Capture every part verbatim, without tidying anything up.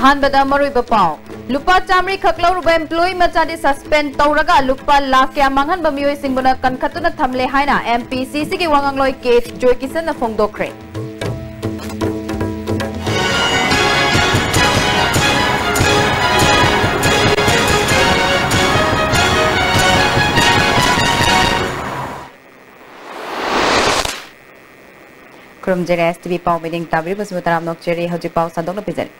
ꯑꯍꯥꯟꯕꯗ ꯃꯔꯨꯑꯣꯏꯕ ꯄꯥꯎ꯫ ꯂꯨꯄꯥ ꯆꯥꯃꯔꯤ ꯈꯛ ꯂꯧꯔꯨꯕ employee ꯃꯆꯥꯗꯤ suspend ꯇꯧꯔꯒ ꯂꯨꯄꯥ ꯂꯥꯈ ꯀꯌꯥ ꯃꯥꯡꯍꯟꯕ ꯃꯤꯑꯣꯏꯁꯤꯡꯕꯨꯅ ꯀꯟꯈꯠꯇꯨꯅ ꯊꯝꯂꯦ ꯍꯥꯏꯅ M P C C ꯒꯤ ꯋꯥꯉꯥꯡꯂꯣꯏ ꯀꯦ ꯖꯣꯏꯀꯤꯁꯟꯅ ꯐꯣꯡꯗꯣꯛꯈ꯭ꯔꯦ꯫ ꯈꯨꯔꯨꯝꯖꯔꯤ, S T V ꯄꯥꯎ ꯃꯤꯠꯌꯦꯡ ꯇꯥꯕꯤꯔꯤꯕꯁꯤꯕꯨ ꯇꯔꯥꯝꯅ ꯑꯣꯛꯆꯔꯤ꯫ ꯍꯧꯖꯤꯛ ꯄꯥꯎ ꯁꯟꯗꯣꯛꯅ ꯄꯤꯖꯔꯤ꯫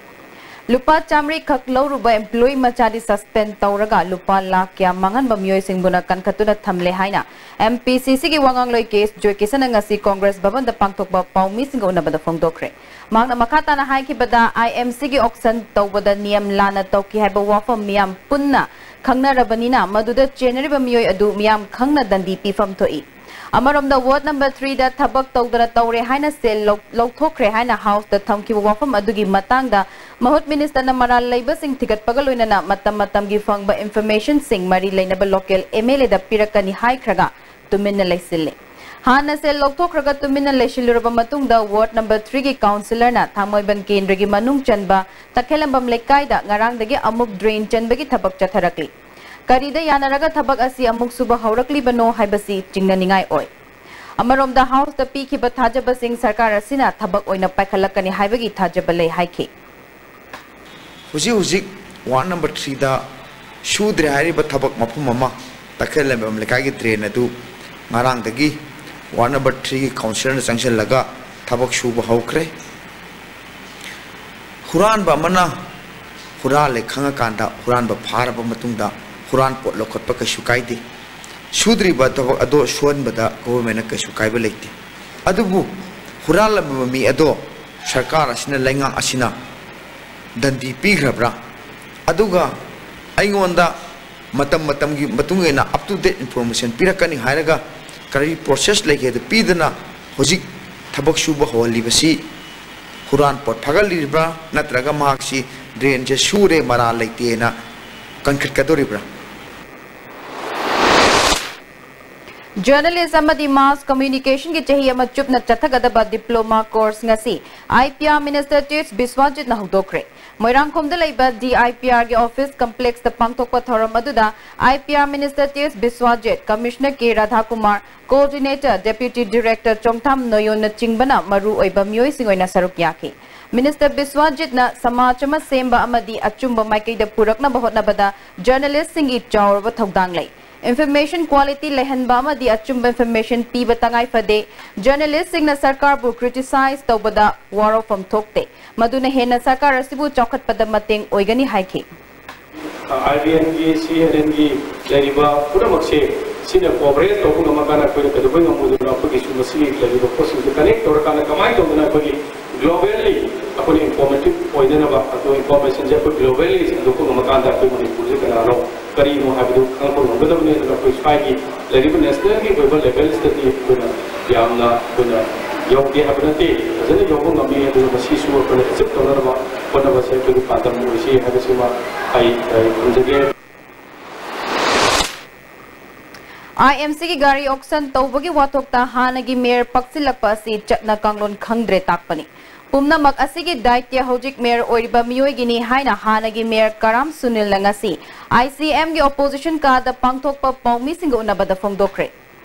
ꯂꯨꯄꯥ ꯆꯥꯃꯔꯤ ꯈꯛ ꯂꯧꯔꯨꯕ employee ꯃꯆꯥꯗꯤ suspend ꯇꯧꯔꯒ ꯂꯨꯄꯥ ꯂꯥꯈ ꯀꯌꯥ ꯃꯥꯡꯍꯟꯕ ꯃꯤꯑꯣꯏꯁꯤꯡꯕꯨꯅ ꯀꯟꯈꯠꯇꯨꯅ ꯊꯝꯂꯦ ꯍꯥꯏꯅ M P C C ꯒꯤ ꯋꯥꯉꯥꯡꯂꯣꯏ ꯀꯦ ꯖꯣꯏꯀꯤꯁꯟꯅ ꯉꯁꯤ ꯀꯣꯡꯒ꯭ꯔꯦꯁ ꯚꯕꯟꯗ ꯄꯥꯡꯊꯣꯛꯄ ꯄꯥꯎꯃꯤꯁꯤꯡꯒ ꯎꯅꯕꯗ ꯐꯣꯡꯗꯣꯛꯈ꯭ꯔꯦ꯫ ꯃꯍꯥꯛꯅ ꯃꯈꯥ ꯇꯥꯅ ꯍꯥꯏꯈꯤꯕꯗ, I M C ꯒꯤ auction ꯇꯧꯕꯗ ꯅꯤꯌꯝ ꯂꯥꯟꯅ ꯇꯧꯈꯤ ꯍꯥꯏꯕ ꯋꯥꯐꯝ ꯃꯤꯌꯥꯝ ꯄꯨꯟꯅ ꯈꯪꯅꯔꯕꯅꯤꯅ, ꯃꯗꯨꯗ ꯆꯦꯟꯅꯔꯤꯕ ꯃꯤꯑꯣꯏ ꯑꯗꯨ ꯃꯤꯌꯥꯝ ꯈꯪꯅ ꯗꯟꯗꯤ ꯄꯤꯐꯝ ꯊꯣꯛꯏ꯫ ꯑꯃꯔꯣꯝꯗ, ward number three ꯗ ꯊꯕꯛ ꯇꯧꯗꯅ ꯇꯧꯔꯦ ꯍꯥꯏꯅ ꯁꯦꯜ ꯂꯧ-, ꯂꯧꯊꯣꯛꯈ꯭ꯔꯦ ꯍꯥꯏꯅ House ꯇ ꯊꯝꯈꯤꯕ ꯋꯥꯐꯝ ꯑꯗꯨꯒꯤ ꯃꯇꯥꯡꯗ ꯃꯍꯨꯠ minister ꯅ ꯃꯔꯥꯜ ꯂꯩꯕꯁꯤꯡ ꯊꯤꯒꯠꯄꯒ ꯂꯣꯏꯅꯅ ꯃꯇꯝ ꯃꯇꯝꯒꯤ ꯐꯪꯕ information ꯁꯤꯡ ꯃꯔꯤ ꯂꯩꯅꯕ local M L A ꯗ ꯄꯤꯔꯛꯀꯅꯤ ꯍꯥꯏꯈ꯭ꯔꯒ ꯇꯨꯃꯤꯟꯅ ꯂꯩꯁꯤꯜꯂꯤ꯫ ꯍꯥꯟꯅ ꯁꯦꯜ ꯂꯧꯊꯣꯛꯈ꯭ꯔꯒ ꯇꯨꯃꯤꯟꯅ ꯂꯩꯁꯤꯜꯂꯨꯔꯕ ꯃꯇꯨꯡꯗ, ward number three ꯒꯤ councillor ꯅ ꯊꯥꯡꯃꯩꯕꯟ ꯀꯦꯟꯗ꯭ꯔꯒꯤ ꯃꯅꯨꯡ ꯆꯟꯕ ꯇꯈꯦꯜꯂꯝꯕꯝ ꯂꯩꯀꯥꯏꯗ ꯉꯔꯥꯡꯗꯒꯤ ꯑꯃꯨꯛ drain ꯆꯟꯕꯒꯤ ꯊꯕꯛ ꯆꯠꯊꯔꯛꯂꯤ꯫ ꯀꯔꯤꯗ ꯌꯥꯅꯔꯒ ꯊꯕꯛ ꯑꯁꯤ ꯑꯃꯨꯛ ꯁꯨꯕ ꯍꯧꯔꯛꯂꯤꯕꯅꯣ ꯍꯥꯏꯕꯁꯤ ꯆꯤꯡꯅꯅꯤꯡꯉꯥꯏ ꯑꯣꯏ꯫ ꯑꯃꯔꯣꯝꯗ, House ꯇ ꯄꯤꯈꯤꯕ ꯊꯥꯖꯕꯁꯤꯡ ꯁꯔꯀꯥꯔ ꯑꯁꯤꯅ ꯊꯕꯛ ꯑꯣꯏꯅ ꯄꯥꯏꯈꯠꯂꯛꯀꯅꯤ ꯍꯥꯏꯕꯒꯤ ꯊꯥꯖꯕ ꯂꯩ ꯍꯥꯏꯈꯤ꯫ ꯍꯧꯖꯤꯛ ꯍꯧꯖꯤꯛ ward number three ꯗ ꯁꯨꯗ꯭ꯔꯦ ꯍꯥꯏꯔꯤꯕ ꯊꯕꯛ ꯃꯐꯝ ꯑꯃ, ꯇꯈꯦꯜꯂꯝꯕꯝ ꯂꯩꯀꯥꯏꯒꯤ drain ꯑꯗꯨ ꯉꯔꯥꯡꯗꯒꯤ ward number three ꯒꯤ councillor ꯅ ꯆꯪꯁꯤꯜꯂꯒ ꯊꯕꯛ ꯁꯨꯕ ꯍꯧꯈ꯭ꯔꯦ꯫ ꯍꯨꯔꯥꯟꯕ ꯑꯃꯅ ꯍꯨꯔꯥꯜꯂꯦ ꯈꯪꯉꯀꯥꯟꯗ ꯍꯨꯔꯥꯟꯕ ꯐꯥꯔꯕ ꯃꯇꯨꯡꯗ ꯍꯨꯔꯥꯟ ꯄꯣꯠ ꯂꯧꯈꯠꯄ ꯀꯩꯁꯨ ꯀꯥꯏꯗꯦ꯫ ꯁꯨꯗ꯭ꯔꯤꯕ ꯊꯕꯛ ꯑꯗꯣ ꯁꯨꯍꯟꯕꯗ government ꯅ ꯀꯩꯁꯨ ꯀꯥꯏꯕ ꯂꯩꯇꯦ꯫ ꯑꯗꯨꯕꯨ ꯍꯨꯔꯥꯜꯂꯝꯕ ꯃꯤ ꯑꯗꯣ ꯁꯔꯀꯥꯔ ꯑꯁꯤꯅ, ꯂꯩꯉꯥꯛ ꯑꯁꯤꯅ ꯗꯟꯗꯤ ꯄꯤꯈ꯭ꯔꯕ꯭ꯔꯥ? ꯑꯗꯨꯒ ꯑꯩꯉꯣꯟꯗ ꯃꯇꯝ ꯃꯇꯝꯒꯤ ꯃꯇꯨꯡ ꯏꯟꯅ up to date information ꯄꯤꯔꯛꯀꯅꯤ ꯍꯥꯏꯔꯒ ꯀꯔꯤ process ꯂꯩꯒꯦꯗ ꯄꯤꯗꯅ ꯍꯧꯖꯤꯛ ꯊꯕꯛ ꯁꯨꯕ ꯍꯧꯍꯜꯂꯤꯕꯁꯤ ꯍꯨꯔꯥꯟ ꯄꯣꯠ ꯐꯥꯒꯠꯂꯤꯕ꯭ꯔꯥ, ꯅꯠꯇ꯭ꯔꯒ ꯃꯍꯥꯛꯁꯤ drain ꯁꯦ ꯁꯨꯔꯦ, ꯃꯔꯥꯜ ꯂꯩꯇꯦꯅ ꯀꯟꯈꯠꯀꯗꯧꯔꯤꯕ꯭ꯔꯥ? Journalist ꯑꯃꯗꯤ Mass Communicationꯒꯤ ꯆꯍꯤ ꯑꯃ ꯆꯨꯞꯅ ꯆꯠꯊꯒꯗꯕ diploma course ꯉꯁꯤ I P R Minister Tirth Biswajitꯅ ꯍꯧꯗꯣꯛꯈ꯭ꯔꯦ꯫ ꯃꯣꯏꯔꯥꯡꯈꯣꯝꯗ ꯂꯩꯕ D I P Rꯒꯤ office complexꯇ ꯄꯥꯡꯊꯣꯛꯄ ꯊꯧꯔꯝ ꯑꯗꯨꯗ I P R Minister Tirth Biswajit, Commissioner K Radhakumar, Coordinator, Deputy Director ꯆꯣꯡꯊꯥꯝ ꯅꯣꯌꯣꯟꯅꯆꯤꯡꯕꯅ ꯃꯔꯨ ꯑꯣꯏꯕ ꯃꯤꯑꯣꯏꯁꯤꯡ ꯑꯣꯏꯅ ꯁꯔꯨꯛ ꯌꯥꯈꯤ꯫ Minister ꯕꯤꯁ꯭ꯋꯥꯖꯤꯠꯅ ꯁꯃꯥꯖ ꯑꯃ ꯁꯦꯝꯕ ꯑꯃꯗꯤ ꯑꯆꯨꯝꯕ ꯃꯥꯏꯀꯩꯗ ꯄꯨꯔꯛꯅꯕ ꯍꯣꯠꯅꯕꯗ journalistꯁꯤꯡꯒꯤ ꯆꯥꯎꯔꯕ ꯊꯧꯗꯥꯡ ꯂꯩ꯫ Information quality ꯂꯩꯍꯟꯕ ꯑꯃꯗꯤ ꯑꯆꯨꯝꯕ information ꯄꯤꯕ ꯇꯉꯥꯏ ꯐꯗꯦ꯫ Journalistꯁꯤꯡꯅ ꯁꯔꯀꯥꯔꯕꯨ criticize ꯇꯧꯕꯗ ꯋꯥꯔꯧꯐꯝ ꯊꯣꯛꯇꯦ꯫ ꯃꯗꯨꯅ ꯍꯦꯟꯅ ꯁꯔꯀꯥꯔ ꯑꯁꯤꯕꯨ ꯆꯥꯎꯈꯠꯄꯗ ꯃꯇꯦꯡ ꯑꯣꯏꯒꯅꯤ ꯍꯥꯏꯈꯤ꯫ ꯑꯥꯏ ꯕꯤ ꯑꯦꯟꯒꯤ, ꯁꯤ ꯑꯦꯟ ꯑꯦꯟꯒꯤ ꯂꯩꯔꯤꯕ ꯄꯨꯝꯅꯃꯛꯁꯦ ꯁꯤꯅ coverage ꯇꯧꯕ ꯉꯝꯃꯀꯥꯟꯗ ꯑꯩꯈꯣꯏꯅ ꯀꯩꯗꯧꯕꯩ ꯉꯝꯃꯣꯏꯗꯣꯏꯅꯣ? ꯑꯩꯈꯣꯏꯒꯤꯁꯨ ꯃꯁꯤꯒꯤ ꯂꯩꯔꯤꯕ ꯄꯣꯠꯁꯤꯡꯁꯦ connect ꯇꯧꯔꯀꯥꯟꯗ ꯀꯃꯥꯏꯅ ꯇꯧꯗꯅ ꯑꯩꯈꯣꯏꯒꯤ globally ꯑꯩꯈꯣꯏꯅ informative ꯑꯣꯏꯅꯅꯕ, ꯑꯗꯨ informationꯁꯦ ꯑꯩꯈꯣꯏ globally ꯁꯟꯗꯣꯛꯄ ꯉꯝꯃꯀꯥꯟꯗ ꯑꯩꯈꯣꯏ ꯃꯅꯤꯄꯨꯔꯁꯦ ꯀꯅꯥꯅꯣ, ꯀꯔꯤꯅꯣ ꯍꯥꯏꯕꯗꯨ ꯈꯪꯕ ꯉꯝꯒꯗꯕꯅꯤ꯫ ꯑꯗꯨꯅ ꯑꯩꯈꯣꯏ ꯁ꯭ꯋꯥꯏꯒꯤ ꯂꯩꯔꯤꯕ nationalꯒꯤ ꯑꯣꯏꯕ levelꯁꯤꯗꯗꯤ ꯑꯩꯈꯣꯏꯅ ꯌꯥꯝꯅ ꯑꯩꯈꯣꯏꯅ ꯌꯧꯗꯦ ꯍꯥꯏꯕ ꯅꯠꯇꯦ, ꯐꯖꯅ ꯌꯧꯕ ꯉꯝꯃꯤ꯫ ꯑꯗꯨꯒ ꯃꯁꯤꯁꯨ ꯑꯩꯈꯣꯏꯅ achieve ꯇꯧꯅꯅꯕ ꯍꯣꯠꯅꯕꯁꯦ ꯑꯩꯈꯣꯏꯒꯤ ꯄꯥꯟꯗꯝ ꯑꯣꯏꯁꯤ ꯍꯥꯏꯕꯁꯤꯃ ꯑꯩ ꯑꯩ ꯊꯝꯖꯒꯦ꯫ IMCꯒꯤ ꯒꯥꯔꯤ auction ꯇꯧꯕꯒꯤ ꯋꯥꯊꯣꯛꯇ ꯍꯥꯟꯅꯒꯤ mayor ꯄꯛꯁꯤꯜꯂꯛꯄ ꯑꯁꯤ ꯆꯠꯅ ꯀꯥꯡꯂꯣꯟ ꯈꯪꯗ꯭ꯔꯦ ꯇꯥꯛꯄꯅꯤ꯫ ꯄꯨꯝꯅꯃꯛ ꯑꯁꯤꯒꯤ ꯗꯥꯏꯇ꯭ꯌ ꯍꯧꯖꯤꯛ mayor ꯑꯣꯏꯔꯤꯕ ꯃꯤꯑꯣꯏꯒꯤꯅꯤ ꯍꯥꯏꯅ ꯍꯥꯟꯅꯒꯤ mayor ꯀꯔꯥꯝ ꯁꯨꯅꯤꯜꯅ ꯉꯁꯤ ICMꯒꯤ opposition ꯀꯥꯗ ꯄꯥꯡꯊꯣꯛꯄ ꯄꯥꯎꯃꯤꯁꯤꯡꯒ ꯎꯅꯕꯗ ꯐꯣꯡꯗꯣꯛꯈ꯭ꯔꯦ꯫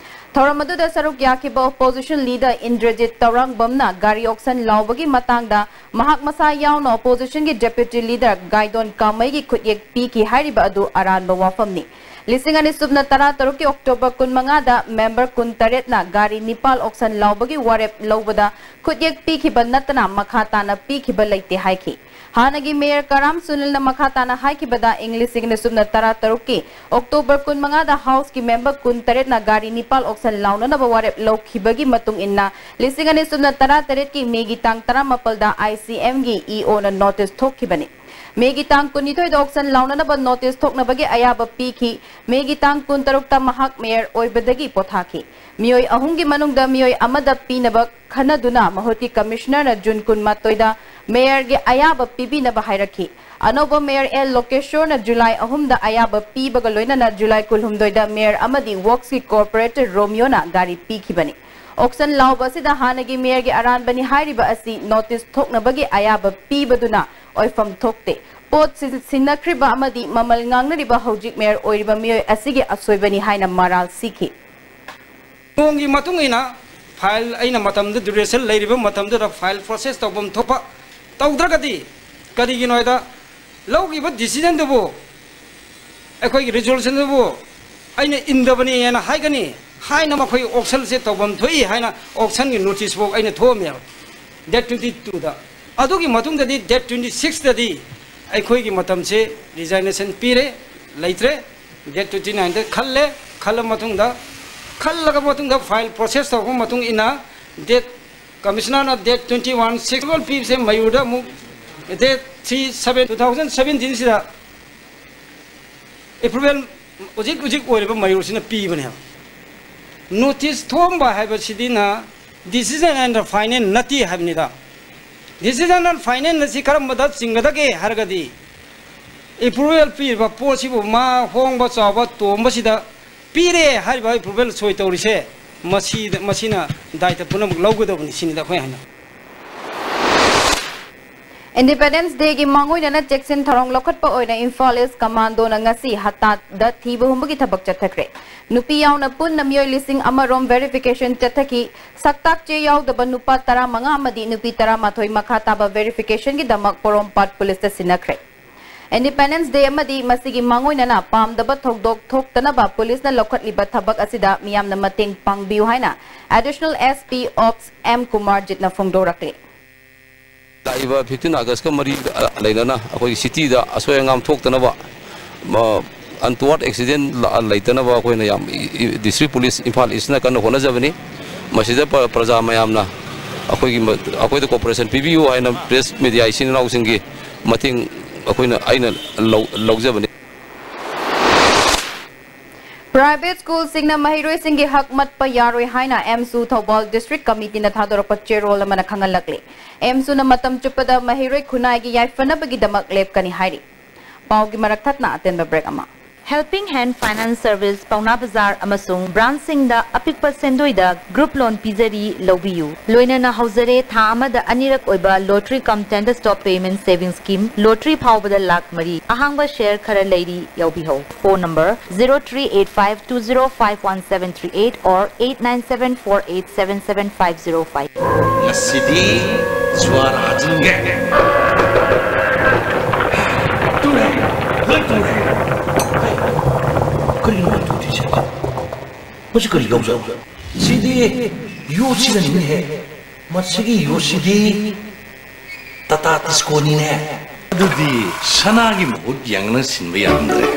ꯊꯧꯔꯝ ꯑꯗꯨꯗ ꯁꯔꯨꯛ ꯌꯥꯈꯤꯕ opposition leader ꯏꯟꯗ꯭ꯔꯖꯤꯠ ꯇꯧꯔꯥꯡꯕꯝꯅ ꯒꯥꯔꯤ auction ꯂꯥꯎꯕꯒꯤ ꯃꯇꯥꯡꯗ ꯃꯍꯥꯛ ꯃꯁꯥ ꯌꯥꯎꯅ oppositionꯒꯤ deputy leader ꯒꯥꯏꯗꯣꯟ ꯀꯥꯃꯩꯒꯤ ꯈꯨꯠꯌꯦꯛ ꯄꯤꯈꯤ ꯍꯥꯏꯔꯤꯕ ꯑꯗꯨ ꯑꯔꯥꯟꯕ ꯋꯥꯐꯝꯅꯤ꯫ ꯂꯤꯁꯤꯡ ꯑꯅꯤ ꯁꯨꯞꯅ ꯇꯔꯥ ꯇꯔꯨꯛꯀꯤ October ꯀꯨꯟꯃꯉꯥꯗ member ꯀꯨꯟꯇꯔꯦꯠꯅ ꯒꯥꯔꯤ ꯅꯤꯄꯥꯜ auction ꯂꯥꯎꯕꯒꯤ ꯋꯥꯔꯦꯞ ꯂꯧꯕꯗ ꯈꯨꯠꯌꯦꯛ ꯄꯤꯈꯤꯕ ꯅꯠꯇꯅ ꯃꯈꯥ ꯇꯥꯅ ꯄꯤꯈꯤꯕ ꯂꯩꯇꯦ ꯍꯥꯏꯈꯤ꯫ ꯍꯥꯟꯅꯒꯤ mayor ꯀꯔꯥꯝ ꯁꯨꯅꯤꯜꯅ ꯃꯈꯥ ꯇꯥꯅ ꯍꯥꯏꯈꯤꯕꯗ, ꯏꯪ ꯂꯤꯁꯤꯡ ꯑꯅꯤ ꯁꯨꯞꯅ ꯇꯔꯥ ꯇꯔꯨꯛꯀꯤ October ꯀꯨꯟꯃꯉꯥꯗ houseꯀꯤ member ꯀꯨꯟꯇꯔꯦꯠꯅ ꯒꯥꯔꯤ ꯅꯤꯄꯥꯜ auction ꯂꯥꯎꯅꯅꯕ ꯋꯥꯔꯦꯞ ꯂꯧꯈꯤꯕꯒꯤ ꯃꯇꯨꯡ ꯏꯟꯅ, ꯂꯤꯁꯤꯡ ꯑꯅꯤ ꯁꯨꯞꯅ ꯇꯔꯥ ꯇꯔꯦꯠꯀꯤ Mayꯒꯤ ꯇꯥꯡ ꯇꯔꯥꯃꯥꯄꯜꯗ ICMꯒꯤ EOꯅ notice ꯊꯣꯛꯈꯤꯕꯅꯤ꯫ Mayꯒꯤ ꯇꯥꯡ ꯀꯨꯟꯅꯤꯊꯣꯏꯗ auction ꯂꯥꯎꯅꯅꯕ notice ꯊꯣꯛꯅꯕꯒꯤ ꯑꯌꯥꯕ ꯄꯤꯈꯤ꯫ Mayꯒꯤ ꯇꯥꯡ ꯀꯨꯟꯇꯔꯨꯛꯇ ꯃꯍꯥꯛ mayor ꯑꯣꯏꯕꯗꯒꯤ ꯄꯣꯊꯥꯈꯤ꯫ ꯃꯤꯑꯣꯏ ꯑꯍꯨꯝꯒꯤ ꯃꯅꯨꯡꯗ ꯃꯤꯑꯣꯏ ꯑꯃꯗ ꯄꯤꯅꯕ ꯈꯟꯅꯗꯨꯅ ꯃꯍꯨꯠꯀꯤ commissionerꯅ June ꯀꯨꯟꯃꯥꯊꯣꯏꯗ mayorꯒꯤ ꯑꯌꯥꯕ ꯄꯤꯕꯤꯅꯕ ꯍꯥꯏꯔꯛꯈꯤ꯫ ꯑꯅꯧꯕ ꯃꯦꯌꯔ ꯑꯦꯜ ꯂꯣꯀꯦꯁꯣꯔꯅ ꯖꯨꯂꯥꯏ ꯑꯍꯨꯝꯗ ꯑꯌꯥꯕ ꯄꯤꯕꯒ ꯂꯣꯏꯅꯅ ꯖꯨꯂꯥꯏ ꯀꯨꯟꯍꯨꯝꯗꯣꯏꯗ ꯃꯦꯌꯔ ꯑꯃꯗꯤ ꯋꯣꯔꯛꯁꯀꯤ ꯀꯣꯔꯄꯣꯔꯦꯇꯔ ꯔꯣꯃꯤꯌꯣꯅ ꯒꯥꯔꯤ ꯄꯤꯈꯤꯕꯅꯤ꯫ ꯑꯣꯛꯁꯟ ꯂꯥꯎꯕ ꯑꯁꯤꯗ ꯍꯥꯟꯅꯒꯤ ꯃꯦꯌꯔꯒꯤ ꯑꯔꯥꯟꯕꯅꯤ ꯍꯥꯏꯔꯤꯕ ꯑꯁꯤ ꯅꯣꯇꯤꯁ ꯊꯣꯛꯅꯕꯒꯤ ꯑꯌꯥꯕ ꯄꯤꯕꯗꯨꯅ ꯑꯣꯏꯐꯝ ꯊꯣꯛꯇꯦ꯫ ꯄꯣꯠ ꯁꯤ-, ꯁꯤꯟꯅꯈ꯭ꯔꯤꯕ ꯑꯃꯗꯤ ꯃꯃꯜ ꯉꯥꯡꯅꯔꯤꯕ ꯍꯧꯖꯤꯛ ꯃꯦꯌꯔ ꯑꯣꯏꯔꯤꯕ ꯃꯤꯑꯣꯏ ꯑꯁꯤꯒꯤ ꯑꯁꯣꯏꯕꯅꯤ ꯍꯥꯏꯅ ꯃꯔꯥꯜ ꯁꯤꯈꯤ꯫ ꯅꯣꯡꯒꯤ ꯃꯇꯨꯡ ꯏꯟꯅ ꯐꯥꯏꯜ ꯑꯩꯅ ꯃꯇꯝꯗ ꯗ꯭ꯌꯨꯔꯦꯁꯟ ꯂꯩꯔꯤꯕ ꯃꯇꯝꯗꯨꯗ ꯐꯥꯏꯜ ꯄ꯭ꯔꯣꯁꯦꯁ ꯇꯧꯐꯝ ꯊꯣꯛꯄ ꯇꯧꯗ꯭ꯔꯒꯗꯤ, ꯀꯔꯤꯒꯤꯅꯣ ꯍꯥꯏꯗ ꯂꯧꯈꯤꯕ ꯗꯤꯁꯤꯖꯟꯗꯨꯕꯨ, ꯑꯩꯈꯣꯏꯒꯤ ꯔꯤꯖꯣꯂꯨꯁꯟꯗꯨꯕꯨ ꯑꯩꯅ ꯏꯟꯗꯕꯅꯤ ꯍꯥꯏꯅ ꯍꯥꯏꯒꯅꯤ ꯍꯥꯏꯅ ꯃꯈꯣꯏ ꯑꯣꯛꯁꯟꯁꯦ ꯇꯧꯐꯝ ꯊꯣꯛꯏ ꯍꯥꯏꯅ ꯑꯣꯛꯁꯟꯒꯤ ꯅꯣꯇꯤꯁ ꯐꯥꯎ ꯑꯩꯅ ꯊꯣꯛꯑꯝꯃꯦꯕ ꯗꯦꯠ ꯇ꯭ꯋꯦꯟꯇꯤ ꯇꯨꯗ꯫ ꯑꯗꯨꯒꯤ ꯃꯇꯨꯡꯗꯗꯤ ꯗꯦꯠ ꯇ꯭ꯋꯦꯟꯇꯤ ꯁꯤꯛꯁꯇꯗꯤ ꯑꯩꯈꯣꯏꯒꯤ ꯃꯇꯝꯁꯦ ꯔꯤꯖꯥꯏꯅꯦꯁꯟ ꯄꯤꯔꯦ, ꯂꯩꯇ꯭ꯔꯦ꯫ ꯗꯦꯠ ꯇ꯭ꯋꯦꯟꯇꯤ ꯅꯥꯏꯟꯗ ꯈꯜꯂꯦ, ꯈꯜꯂ ꯃꯇꯨꯡꯗ, ꯈꯜꯂꯒ ꯃꯇꯨꯡꯗ ꯐꯥꯏꯜ ꯄ꯭ꯔꯣꯁꯦꯁ ꯇꯧꯔꯛꯄ ꯃꯇꯨꯡ ꯏꯟꯅ ꯗꯦꯠ, ꯀꯃꯤꯁꯅꯔꯅ ꯗꯦꯠ ꯇ꯭ꯋꯦꯟꯇꯤ ꯋꯥꯟ ꯁꯤꯛꯁ ꯄꯤꯕꯁꯦ ꯃꯌꯨꯔꯗ ꯑꯃꯨꯛ date three seven two thousand ꯁꯚꯦꯟꯇꯤꯟꯁꯤꯗ ꯑꯦꯄ꯭ꯔꯨꯚꯦꯜ ꯍꯧꯖꯤꯛ ꯍꯧꯖꯤꯛ ꯑꯣꯏꯔꯤꯕ ꯃꯌꯨꯔꯁꯤꯅ ꯄꯤꯕꯅꯦꯕ꯫ ꯅꯣꯇꯤꯁ ꯊꯣꯛꯑꯝꯕ ꯍꯥꯏꯕꯁꯤꯗꯤꯅ ꯗꯤꯁꯤꯖꯟ ꯑꯦꯟ ꯐꯥꯏꯅꯦꯜ ꯅꯠꯇꯦ ꯍꯥꯏꯕꯅꯤꯗ꯫ ꯗꯤꯁꯤꯖꯟ ꯑꯦꯟ ꯐꯥꯏꯅꯦꯜ ꯑꯁꯤ ꯀꯔꯝꯕꯗ ꯆꯤꯡꯒꯗꯒꯦ ꯍꯥꯏꯔꯒꯗꯤ, ꯑꯦꯄ꯭ꯔꯨꯚꯦꯜ ꯄꯤꯔꯤꯕ ꯄꯣꯠꯁꯤꯕꯨ ꯃꯥ ꯍꯣꯡꯕ ꯆꯥꯎꯕ ꯇꯣꯡꯕꯁꯤꯗ ꯄꯤꯔꯦ ꯍꯥꯏꯔꯤꯕ ꯑꯦꯄ꯭ꯔꯨꯚꯦꯜ ꯁꯣꯏ ꯇꯧꯔꯤꯁꯦ, ꯃꯁꯤꯗ, ꯃꯁꯤꯅ ꯗꯥꯏꯇ ꯄꯨꯝꯅꯃꯛ ꯂꯧꯒꯗꯕꯅꯤ ꯁꯤꯅꯤꯗ ꯑꯩꯈꯣꯏ ꯍꯥꯏꯅ꯫ ꯏꯟꯗꯤꯄꯦꯟꯗꯦꯟꯁ ꯗꯦꯒꯤ ꯃꯥꯡꯑꯣꯏꯅꯅ ꯆꯦꯛꯁꯤꯟ ꯊꯧꯔꯥꯡ ꯂꯧꯈꯠꯄ ꯑꯣꯏꯅ ꯏꯝꯐꯥꯜ ꯏꯁ ꯀꯃꯥꯟꯗꯣꯅ ꯉꯁꯤ ꯍꯇꯥꯗ ꯊꯤꯕ ꯍꯨꯝꯕꯒꯤ ꯊꯕꯛ ꯆꯠꯊꯈ꯭ꯔꯦ꯫ ꯅꯨꯄꯤ ꯌꯥꯎꯅ ꯄꯨꯟꯅ ꯃꯤꯑꯣꯏ ꯂꯤꯁꯤꯡ ꯑꯃꯔꯣꯝ ꯚꯦꯔꯤꯐꯤꯀꯦꯁꯟ ꯆꯠꯊꯈꯤ꯫ ꯁꯛꯇꯥꯛ ꯆꯦ ꯌꯥꯎꯗꯕ ꯅꯨꯄꯥ ꯇꯔꯥꯃꯉꯥ ꯑꯃꯗꯤ ꯅꯨꯄꯤ ꯇꯔꯥꯃꯥꯊꯣꯏ ꯃꯈꯥ ꯇꯥꯕ ꯚꯦꯔꯤꯐꯤꯀꯦꯁꯟꯒꯤꯗꯃꯛ ꯄꯣꯔꯣꯝꯄꯥꯠ ꯄꯨꯂꯤꯁꯇ ꯁꯤꯟꯅꯈ꯭ꯔꯦ꯫ ꯏꯟꯗꯤꯄꯦꯟꯗꯦꯟꯁ ꯗꯦ ꯑꯃꯗꯤ ꯃꯁꯤꯒꯤ ꯃꯥꯡꯑꯣꯏꯅꯅ ꯄꯥꯝꯗꯕ ꯊꯧꯗꯣꯛ ꯊꯣꯛꯇꯅꯕ ꯄꯨꯂꯤꯁꯅ ꯂꯧꯈꯠꯂꯤꯕ ꯊꯕꯛ ꯑꯁꯤꯗ ꯃꯤꯌꯥꯝꯅ ꯃꯇꯦꯡ ꯄꯥꯡꯕꯤꯌꯨ ꯍꯥꯏꯅ ꯑꯦꯗꯤꯁꯅꯦꯜ ꯑꯦꯁ ꯄꯤ ꯑꯣꯞꯁ ꯑꯦꯝ ꯀꯨꯃꯥꯔꯖꯤꯠꯅ ꯐꯣꯡꯗꯣꯔꯛꯂꯤ꯫ ꯂꯥꯛꯏꯕ ꯐꯤꯐꯇꯤꯟ ꯑꯥꯒꯁꯀ ꯃꯔꯤ ꯂꯩꯅꯅ ꯑꯩꯈꯣꯏꯒꯤ ꯁꯤꯇꯤꯗ ꯑꯁꯣꯏ ꯑꯉꯥꯝ ꯊꯣꯛꯇꯅꯕ, ꯑꯟꯇꯣꯋꯥꯔꯗ ꯑꯦꯛꯁꯤꯗꯦꯟ ꯂꯩꯇꯅꯕ ꯑꯩꯈꯣꯏꯅ ꯌꯥꯝ ꯗꯤꯁꯇ꯭ꯔꯤꯛ ꯄꯨꯂꯤꯁ ꯏꯝꯐꯥꯜ ꯏꯁꯅ ꯀꯟꯅ ꯍꯣꯠꯅꯖꯕꯅꯤ꯫ ꯃꯁꯤꯗ ꯄ꯭ꯔ-, ꯄ꯭ꯔꯖꯥ ꯃꯌꯥꯝꯅ ꯑꯩꯈꯣꯏꯒꯤ ꯃ-, ꯑꯩꯈꯣꯏꯗ ꯀꯣꯑꯣꯄꯔꯦꯁꯟ ꯄꯤꯕꯤꯌꯨ ꯍꯥꯏꯅ ꯄ꯭ꯔꯦꯁ ꯃꯦꯗꯤꯌꯥ ꯏꯆꯤꯟ ꯏꯅꯥꯎꯁꯤꯡꯒꯤ ꯃꯇꯦꯡ ꯑꯩꯈꯣꯏꯅ, ꯑꯩꯅ ꯂꯧ-, ꯂꯧꯖꯕꯅꯤ꯫ Private schoolꯁꯤꯡꯅ ꯃꯍꯩꯔꯣꯏꯁꯤꯡꯒꯤ ꯍꯛ ꯃꯠꯄ ꯌꯥꯔꯣꯏ ꯍꯥꯏꯅ ꯑꯦꯝꯁꯨ ꯊꯧꯕꯥꯜ district committeeꯅ ꯊꯥꯗꯣꯔꯛꯄ ꯆꯦꯔꯣꯜ ꯑꯃꯅ ꯈꯪꯍꯜꯂꯛꯂꯤ꯫ ꯑꯦꯝꯁꯨꯅ ꯃꯇꯝ ꯆꯨꯞꯄꯗ ꯃꯍꯩꯔꯣꯏ ꯈꯨꯟꯅꯥꯏꯒꯤ ꯌꯥꯏꯐꯅꯕꯒꯤꯗꯃꯛ ꯂꯦꯞꯀꯅꯤ ꯍꯥꯏꯔꯤ꯫ ꯄꯥꯎꯒꯤ ꯃꯔꯛ ꯊꯠꯅ ꯑꯇꯦꯟꯕ break ꯑꯃ꯫ Helping Hand Finance Service ꯄꯥꯎꯅꯥ ꯕꯖꯥꯔ ꯑꯃꯁꯨꯡ branchꯁꯤꯡꯗ ꯑꯄꯤꯛꯄ ꯁꯦꯟꯗꯣꯏꯗ group loan ꯄꯤꯖꯔꯤ, ꯂꯧꯕꯤꯌꯨ꯫ ꯂꯣꯏꯅꯅ ꯍꯧꯖꯔꯦ ꯊꯥ ꯑꯃꯗ ꯑꯅꯤꯔꯛ ꯑꯣꯏꯕ lottery cum tender stock payment savings scheme, lottery ꯐꯥꯎꯕꯗ ꯂꯥꯈ ꯃꯔꯤ꯫ ꯑꯍꯥꯡꯕ share ꯈꯔ ꯂꯩꯔꯤ, ꯌꯥꯎꯕꯤꯍꯧ꯫ Phone number zero three eight five two zero five one seven three eight or eight nine seven four eight seven seven five zero five꯫ ꯉꯁꯤꯗꯤ ꯖ꯭ꯋꯥꯔ ꯍꯥꯖꯤꯟꯒꯦ꯫ ꯇꯨꯔꯦ, ꯂꯣꯏ ꯇꯨꯔꯦ꯫ ꯀꯔꯤꯅꯣ ꯇꯨꯔꯤꯁꯦ? ꯃꯁꯤ ꯀꯔꯤ ꯌꯥꯎꯖꯥꯠꯅꯣ? ꯁꯤꯗꯤ ꯌꯣꯠꯁꯤꯗꯅꯤꯅꯦꯍꯦ꯫ ꯃꯁꯤꯒꯤ ꯌꯣꯠꯁꯤꯗꯤ ꯇꯥꯇꯥ ꯇꯤꯁꯀꯣꯅꯤꯅꯦ꯫ ꯑꯗꯨꯗꯤ ꯁꯅꯥꯒꯤ ꯃꯍꯨꯠ ꯌꯥꯡꯅ ꯁꯤꯟꯕ ꯌꯥꯔꯝꯗ꯭ꯔꯦ꯫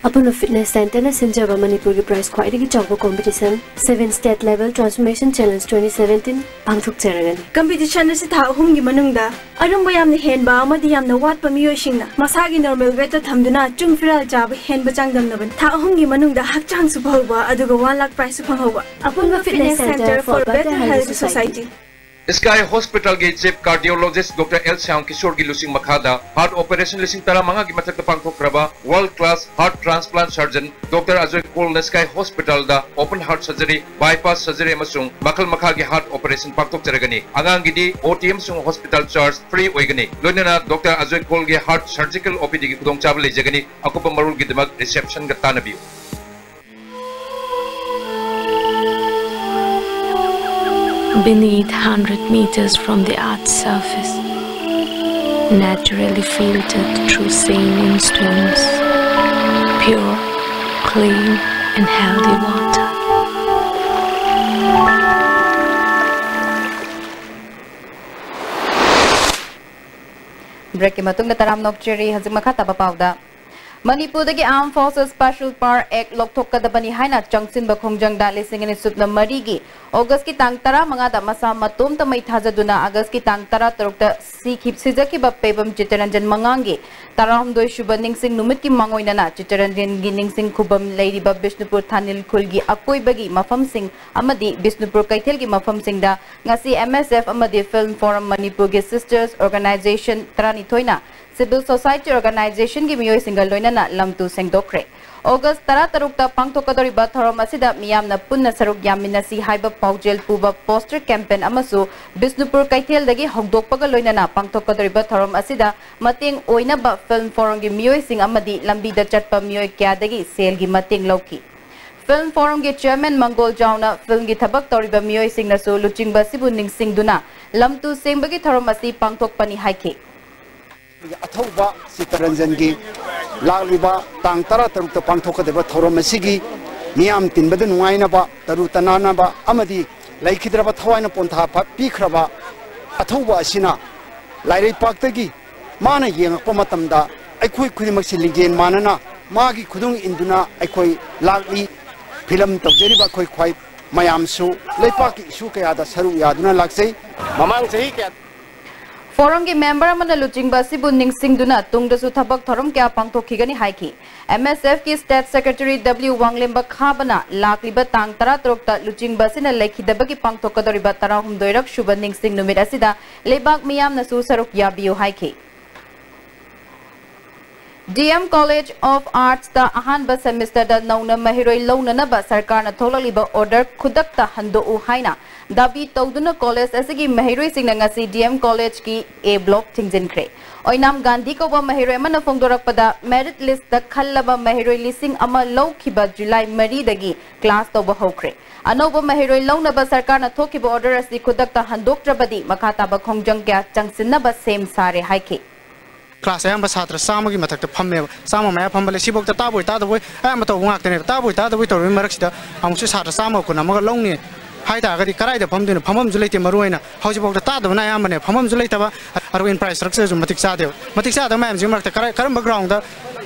ꯑꯄꯨꯟꯕ Fitness Centreꯅ ꯁꯤꯟꯖꯕ ꯃꯅꯤꯄꯨꯔꯒꯤ prize ꯈ꯭ꯋꯥꯏꯗꯒꯤ ꯆꯥꯎꯕ competition Seven State Level Transformation Challenge twenty seventeen ꯄꯥꯡꯊꯣꯛꯆꯔꯒꯅꯤ꯫ Competition ꯑꯁꯤ ꯊꯥ ꯑꯍꯨꯝꯒꯤ ꯃꯅꯨꯡꯗ ꯑꯔꯨꯝꯕ ꯌꯥꯝꯅ ꯍꯦꯟꯕ ꯑꯃꯗꯤ ꯌꯥꯝꯅ ꯋꯥꯠꯄ ꯃꯤꯑꯣꯏꯁꯤꯡꯅ ꯃꯁꯥꯒꯤ normal weightꯇ ꯊꯝꯗꯨꯅ ꯆꯨꯡ ꯐꯤꯔꯥꯜ ꯆꯥꯕ ꯍꯦꯟꯕ ꯆꯥꯡꯗꯝꯅꯕꯅꯤ꯫ ꯊꯥ ꯑꯍꯨꯝꯒꯤ ꯃꯅꯨꯡꯗ ꯍꯛꯆꯥꯡꯁꯨ ꯐꯍꯧꯕ ꯑꯗꯨꯒ one lakh prizeꯁꯨ ꯐꯪꯍꯧꯕ꯫ ꯑꯄꯨꯟꯕ Fitness Center for better healthy society꯫ Sky Hospitalꯒꯤ Chief Cardiologist Doctor L Shyam ꯀꯤꯁꯣꯔꯒꯤ ꯂꯨꯆꯤꯡ ꯃꯈꯥꯗ heart operation ꯂꯤꯁꯤꯡ ꯇꯔꯥꯃꯉꯥꯒꯤ ꯃꯊꯛꯇ ꯄꯥꯡꯊꯣꯛꯈ꯭ꯔꯕ world class heart transplant surgeon Doctor Ajoy ꯀꯣꯜꯅ Sky Hospitalꯗ open heart surgery, bypass surgery ꯑꯃꯁꯨꯡ ꯃꯈꯜ ꯃꯈꯥꯒꯤ heart operation ꯄꯥꯡꯊꯣꯛꯆꯔꯒꯅꯤ꯫ ꯑꯉꯥꯡꯒꯤꯗꯤ OT ꯑꯃꯁꯨꯡ hospital charge free ꯑꯣꯏꯒꯅꯤ꯫ ꯂꯣꯏꯅꯅ Doctor Ajoy ꯀꯣꯜꯒꯤ heart surgical OPDꯒꯤ ꯈꯨꯗꯣꯡꯆꯥꯕ ꯂꯩꯖꯒꯅꯤ꯫ ꯑꯀꯨꯞꯄ ꯃꯔꯣꯜꯒꯤꯗꯃꯛ receptionꯒ ꯇꯥꯟꯅꯕꯤꯌꯨ꯫ Beneath, hundred meters from the earth's surface, naturally filtered through saline streams, pure, clean and healthy water. Breakꯀꯤ ꯃꯇꯨꯡꯗ ꯇꯔꯥꯝꯅ ꯑꯣꯛꯆꯔꯤ꯫ ꯍꯧꯖꯤꯛ ꯃꯈꯥ ꯇꯥꯕ ꯄꯥꯎꯗ꯫ ꯃꯅꯤꯄꯨꯔꯗꯒꯤ Armed Forces Special Power Act ꯂꯧꯊꯣꯛꯀꯗꯕꯅꯤ ꯍꯥꯏꯅ ꯆꯪꯁꯤꯟꯕ ꯈꯣꯡꯖꯪꯗ ꯂꯤꯁꯤꯡ ꯑꯅꯤ ꯁꯨꯞꯅ ꯃꯔꯤꯒꯤ ꯑꯣꯒꯁꯀꯤ ꯇꯥꯡ ꯇꯔꯥꯃꯉꯥꯗ ꯃꯁꯥ ꯃꯇꯣꯝꯇ ꯃꯩ ꯊꯥꯖꯗꯨꯅ ꯑꯣꯒꯁꯀꯤ ꯇꯥꯡ ꯇꯔꯥꯇꯔꯨꯛꯇ ꯁꯤꯈꯤ-, ꯁꯤꯖꯈꯤꯕ ꯄꯦꯕꯝ ꯆꯤꯠꯇꯔꯟꯖꯟ ꯃꯉꯥꯡꯒꯤ ꯇꯔꯥꯍꯨꯝꯗꯣꯏꯁꯨꯕ ꯅꯤꯡꯁꯤꯡ ꯅꯨꯃꯤꯠꯀꯤ ꯃꯥꯡꯑꯣꯏꯅꯅ ꯆꯤꯠꯇꯔꯟꯖꯟꯒꯤ ꯅꯤꯡꯁꯤꯡ ꯈꯨꯕꯝ ꯂꯩꯔꯤꯕ ꯕꯤꯁꯅꯨꯄꯨꯔ ꯊꯥꯅꯤꯜ ꯈꯨꯜꯒꯤ ꯑꯀꯣꯏꯕꯒꯤ ꯃꯐꯝꯁꯤꯡ ꯑꯃꯗꯤ ꯕꯤꯁꯅꯨꯄꯨꯔ ꯀꯩꯊꯦꯜꯒꯤ ꯃꯐꯝꯁꯤꯡꯗ ꯉꯁꯤ M S F ꯑꯃꯗꯤ Film Forum ꯃꯅꯤꯄꯨꯔꯒꯤ Sisters Organization ꯇꯔꯥꯅꯤꯊꯣꯏꯅ civil society organizationꯒꯤ ꯃꯤꯑꯣꯏꯁꯤꯡꯒ ꯂꯣꯏꯅꯅ ꯂꯝꯇꯨ ꯁꯦꯡꯗꯣꯛꯈ꯭ꯔꯦ꯫ ꯑꯣꯒꯁ ꯇꯔꯥꯇꯔꯨꯛꯇ ꯄꯥꯡꯊꯣꯛꯀꯗꯧꯔꯤꯕ ꯊꯧꯔꯝ ꯑꯁꯤꯗ ꯃꯤꯌꯥꯝꯅ ꯄꯨꯟꯅ ꯁꯔꯨꯛ ꯌꯥꯃꯤꯟꯅꯁꯤ ꯍꯥꯏꯕ ꯄꯥꯎꯖꯦꯜ ꯄꯨꯕ poster campaign ꯑꯃꯁꯨ ꯕꯤꯁꯅꯨꯄꯨꯔ ꯀꯩꯊꯦꯜꯗꯒꯤ ꯍꯧꯗꯣꯛꯄꯒ ꯂꯣꯏꯅꯅ ꯄꯥꯡꯊꯣꯛꯀꯗꯧꯔꯤꯕ ꯊꯧꯔꯝ ꯑꯁꯤꯗ ꯃꯇꯦꯡ ꯑꯣꯏꯅꯕ Film Forumꯒꯤ ꯃꯤꯑꯣꯏꯁꯤꯡ ꯑꯃꯗꯤ ꯂꯝꯕꯤꯗ ꯆꯠꯄ ꯃꯤꯑꯣꯏ ꯀꯌꯥꯗꯒꯤ ꯁꯦꯜꯒꯤ ꯃꯇꯦꯡ ꯂꯧꯈꯤ꯫ Film Forumꯒꯤ chairman ꯃꯪꯒꯣꯜ ꯖꯥꯎꯅ filmꯒꯤ ꯊꯕꯛ ꯇꯧꯔꯤꯕ ꯃꯤꯑꯣꯏꯁꯤꯡꯅꯁꯨ ꯂꯨꯆꯤꯡꯕ ꯑꯁꯤꯕꯨ ꯅꯤꯡꯁꯤꯡꯗꯨꯅ ꯂꯝꯇꯨ ꯁꯦꯡꯕꯒꯤ ꯊꯧꯔꯝ ꯑꯁꯤ ꯄꯥꯡꯊꯣꯛꯄꯅꯤ ꯍꯥꯏꯈꯤ꯫ ꯑꯊꯧꯕ ꯆꯤꯠꯇꯔꯟꯖꯟꯒꯤ ꯂꯥꯛꯂꯤꯕ ꯇꯥꯡ ꯇꯔꯥꯇꯔꯨꯛꯇ ꯄꯥꯡꯊꯣꯛꯀꯗꯕ ꯊꯧꯔꯝ ꯑꯁꯤꯒꯤ ꯃꯤꯌꯥꯝ ꯇꯤꯟꯕꯗ ꯅꯨꯡꯉꯥꯏꯅꯕ, ꯇꯔꯨ ꯇꯅꯥꯟꯅꯕ ꯑꯃꯗꯤ ꯂꯩꯈꯤꯗ꯭ꯔꯕ ꯊꯋꯥꯏꯅ ꯄꯣꯟꯊꯥ ꯐ-, ꯄꯤꯈ꯭ꯔꯕ ꯑꯊꯧꯕ ꯑꯁꯤꯅ ꯂꯥꯏꯔꯩꯄꯥꯛꯇꯒꯤ ꯃꯥꯅ ꯌꯦꯡꯉꯛꯄ ꯃꯇꯝꯗ ꯑꯩꯈꯣꯏ ꯈꯨꯗꯤꯡꯃꯛꯁꯤ ꯂꯤꯡꯖꯦꯜ ꯃꯥꯟꯅꯅ ꯃꯥꯒꯤ ꯈꯨꯗꯨꯡ ꯏꯟꯗꯨꯅ ꯑꯩꯈꯣꯏ ꯂꯥꯛꯂꯤ꯫ Film ꯇꯧꯖꯔꯤꯕ ꯑꯩꯈꯣꯏ ꯈ꯭ꯋꯥꯏ ꯃꯌꯥꯝꯁꯨ ꯂꯩꯄꯥꯛꯀꯤ issue ꯀꯌꯥꯗ ꯁꯔꯨꯛ ꯌꯥꯗꯨꯅ ꯂꯥꯛꯆꯩ꯫ ꯃꯃꯥꯡ ꯆꯍꯤ ꯀꯌꯥ Forumꯒꯤ member ꯑꯃꯅ ꯂꯨꯆꯤꯡꯕ ꯑꯁꯤꯕꯨ ꯅꯤꯡꯁꯤꯡꯗꯨꯅ ꯇꯨꯡꯗꯁꯨ ꯊꯕꯛ ꯊꯧꯔꯝ ꯀꯌꯥ ꯄꯥꯡꯊꯣꯛꯈꯤꯒꯅꯤ ꯍꯥꯏꯈꯤ꯫ M S Fꯀꯤ state secretary W ꯋꯥꯡꯂꯦꯝꯕ ꯈꯥꯕꯅ ꯂꯥꯛꯂꯤꯕ ꯇꯥꯡ ꯇꯔꯥꯇꯔꯨꯛꯇ ꯂꯨꯆꯤꯡꯕ ꯑꯁꯤꯅ ꯂꯩꯈꯤꯗꯕꯒꯤ ꯄꯥꯡꯊꯣꯛꯀꯗꯧꯔꯤꯕ ꯇꯔꯥꯍꯨꯝꯗꯣꯏꯔꯛ ꯁꯨꯕ ꯅꯤꯡꯁꯤꯡ ꯅꯨꯃꯤꯠ ꯑꯁꯤꯗ ꯂꯩꯕꯥꯛ ꯃꯤꯌꯥꯝꯅꯁꯨ ꯁꯔꯨꯛ ꯌꯥꯕꯤꯌꯨ ꯍꯥꯏꯈꯤ꯫ D M College of Artsꯇ ꯑꯍꯥꯟꯕ semesterꯗ ꯅꯧꯅ ꯃꯍꯩꯔꯣꯏ ꯂꯧꯅꯅꯕ ꯁꯔꯀꯥꯔꯅ ꯊꯣꯛꯂꯛꯂꯤꯕ order ꯈꯨꯗꯛꯇ ꯍꯟꯗꯣꯛꯎ ꯍꯥꯏꯅ ꯗꯥꯕꯤ ꯇꯧꯗꯨꯅ college ꯑꯁꯤꯒꯤ ꯃꯍꯩꯔꯣꯏꯁꯤꯡꯅ ꯉꯁꯤ D M Collegeꯀꯤ A block ꯊꯤꯡꯖꯤꯟꯈ꯭ꯔꯦ꯫ ꯑꯣꯏꯅꯥꯝ ꯒꯥꯟꯙꯤ ꯀꯧꯕ ꯃꯍꯩꯔꯣꯏ ꯑꯃꯅ ꯐꯣꯡꯗꯣꯔꯛꯄꯗ, merit listꯇ ꯈꯜꯂꯕ ꯃꯍꯩꯔꯣꯏ ꯂꯤꯁꯤꯡ ꯑꯃ ꯂꯧꯈꯤꯕ July ꯃꯔꯤꯗꯒꯤ class ꯇꯧꯕ ꯍꯧꯈ꯭ꯔꯦ꯫ ꯑꯅꯧꯕ ꯃꯍꯩꯔꯣꯏ ꯂꯧꯅꯕ ꯁꯔꯀꯥꯔꯅ ꯊꯣꯛꯈꯤꯕ order ꯑꯁꯤ ꯈꯨꯗꯛꯇ ꯍꯟꯗꯣꯛꯇ꯭ꯔꯕꯗꯤ ꯃꯈꯥ ꯇꯥꯕ ꯈꯣꯡꯖꯪ ꯀꯌꯥ ꯆꯪꯁꯤꯟꯅꯕ ꯁꯦꯝ ꯁꯥꯔꯦ ꯍꯥꯏꯈꯤ꯫ Class ꯑꯌꯥꯝꯕ ꯁꯥꯇ꯭ꯔ ꯆꯥꯝꯃꯒꯤ ꯃꯊꯛꯇ ꯐꯝꯃꯦꯕ꯫ ꯆꯥꯝꯃ ꯃꯌꯥ ꯐꯝꯕ ꯂꯩ꯫ ꯁꯤꯐꯥꯎꯗ ꯇꯥꯕꯣꯏ ꯇꯥꯗꯕꯣꯏ ꯑꯌꯥꯝꯕ ꯇꯧꯕ ꯉꯥꯛꯇꯅꯦꯕ꯫ ꯇꯥꯕꯣꯏ ꯇꯥꯗꯕꯣꯏ ꯇꯧꯔꯤꯕ ꯃꯔꯛꯁꯤꯗ ꯑꯃꯨꯛꯁꯨ ꯁꯥꯇ꯭ꯔ ꯆꯥꯝꯃꯒ ꯀꯨꯟ ꯑꯃꯒ ꯂꯧꯅꯤ ꯍꯥꯏ ꯇꯥꯔꯒꯗꯤ ꯀꯗꯥꯏꯗ ꯐꯝꯗꯣꯏꯅꯣ? ꯐꯝꯐꯝꯁꯨ ꯂꯩꯇꯦ꯫ ꯃꯔꯨ ꯑꯣꯏꯅ ꯍꯧꯖꯤꯛꯐꯥꯎꯗ ꯇꯥꯗꯕꯅ ꯑꯌꯥꯝꯕꯅꯦ꯫ ꯐꯝꯐꯝꯁꯨ ꯂꯩꯇꯕ, ꯑꯗꯨꯒ infrastructureꯁꯨ ꯃꯇꯤꯛ ꯆꯥꯗꯦꯕ꯫ ꯃꯇꯤꯛ ꯆꯥꯗꯕ ꯃꯌꯥꯝꯁꯤꯒꯤ ꯃꯔꯛꯇ ꯀꯔ-, ꯀꯔꯝꯕ groundꯗ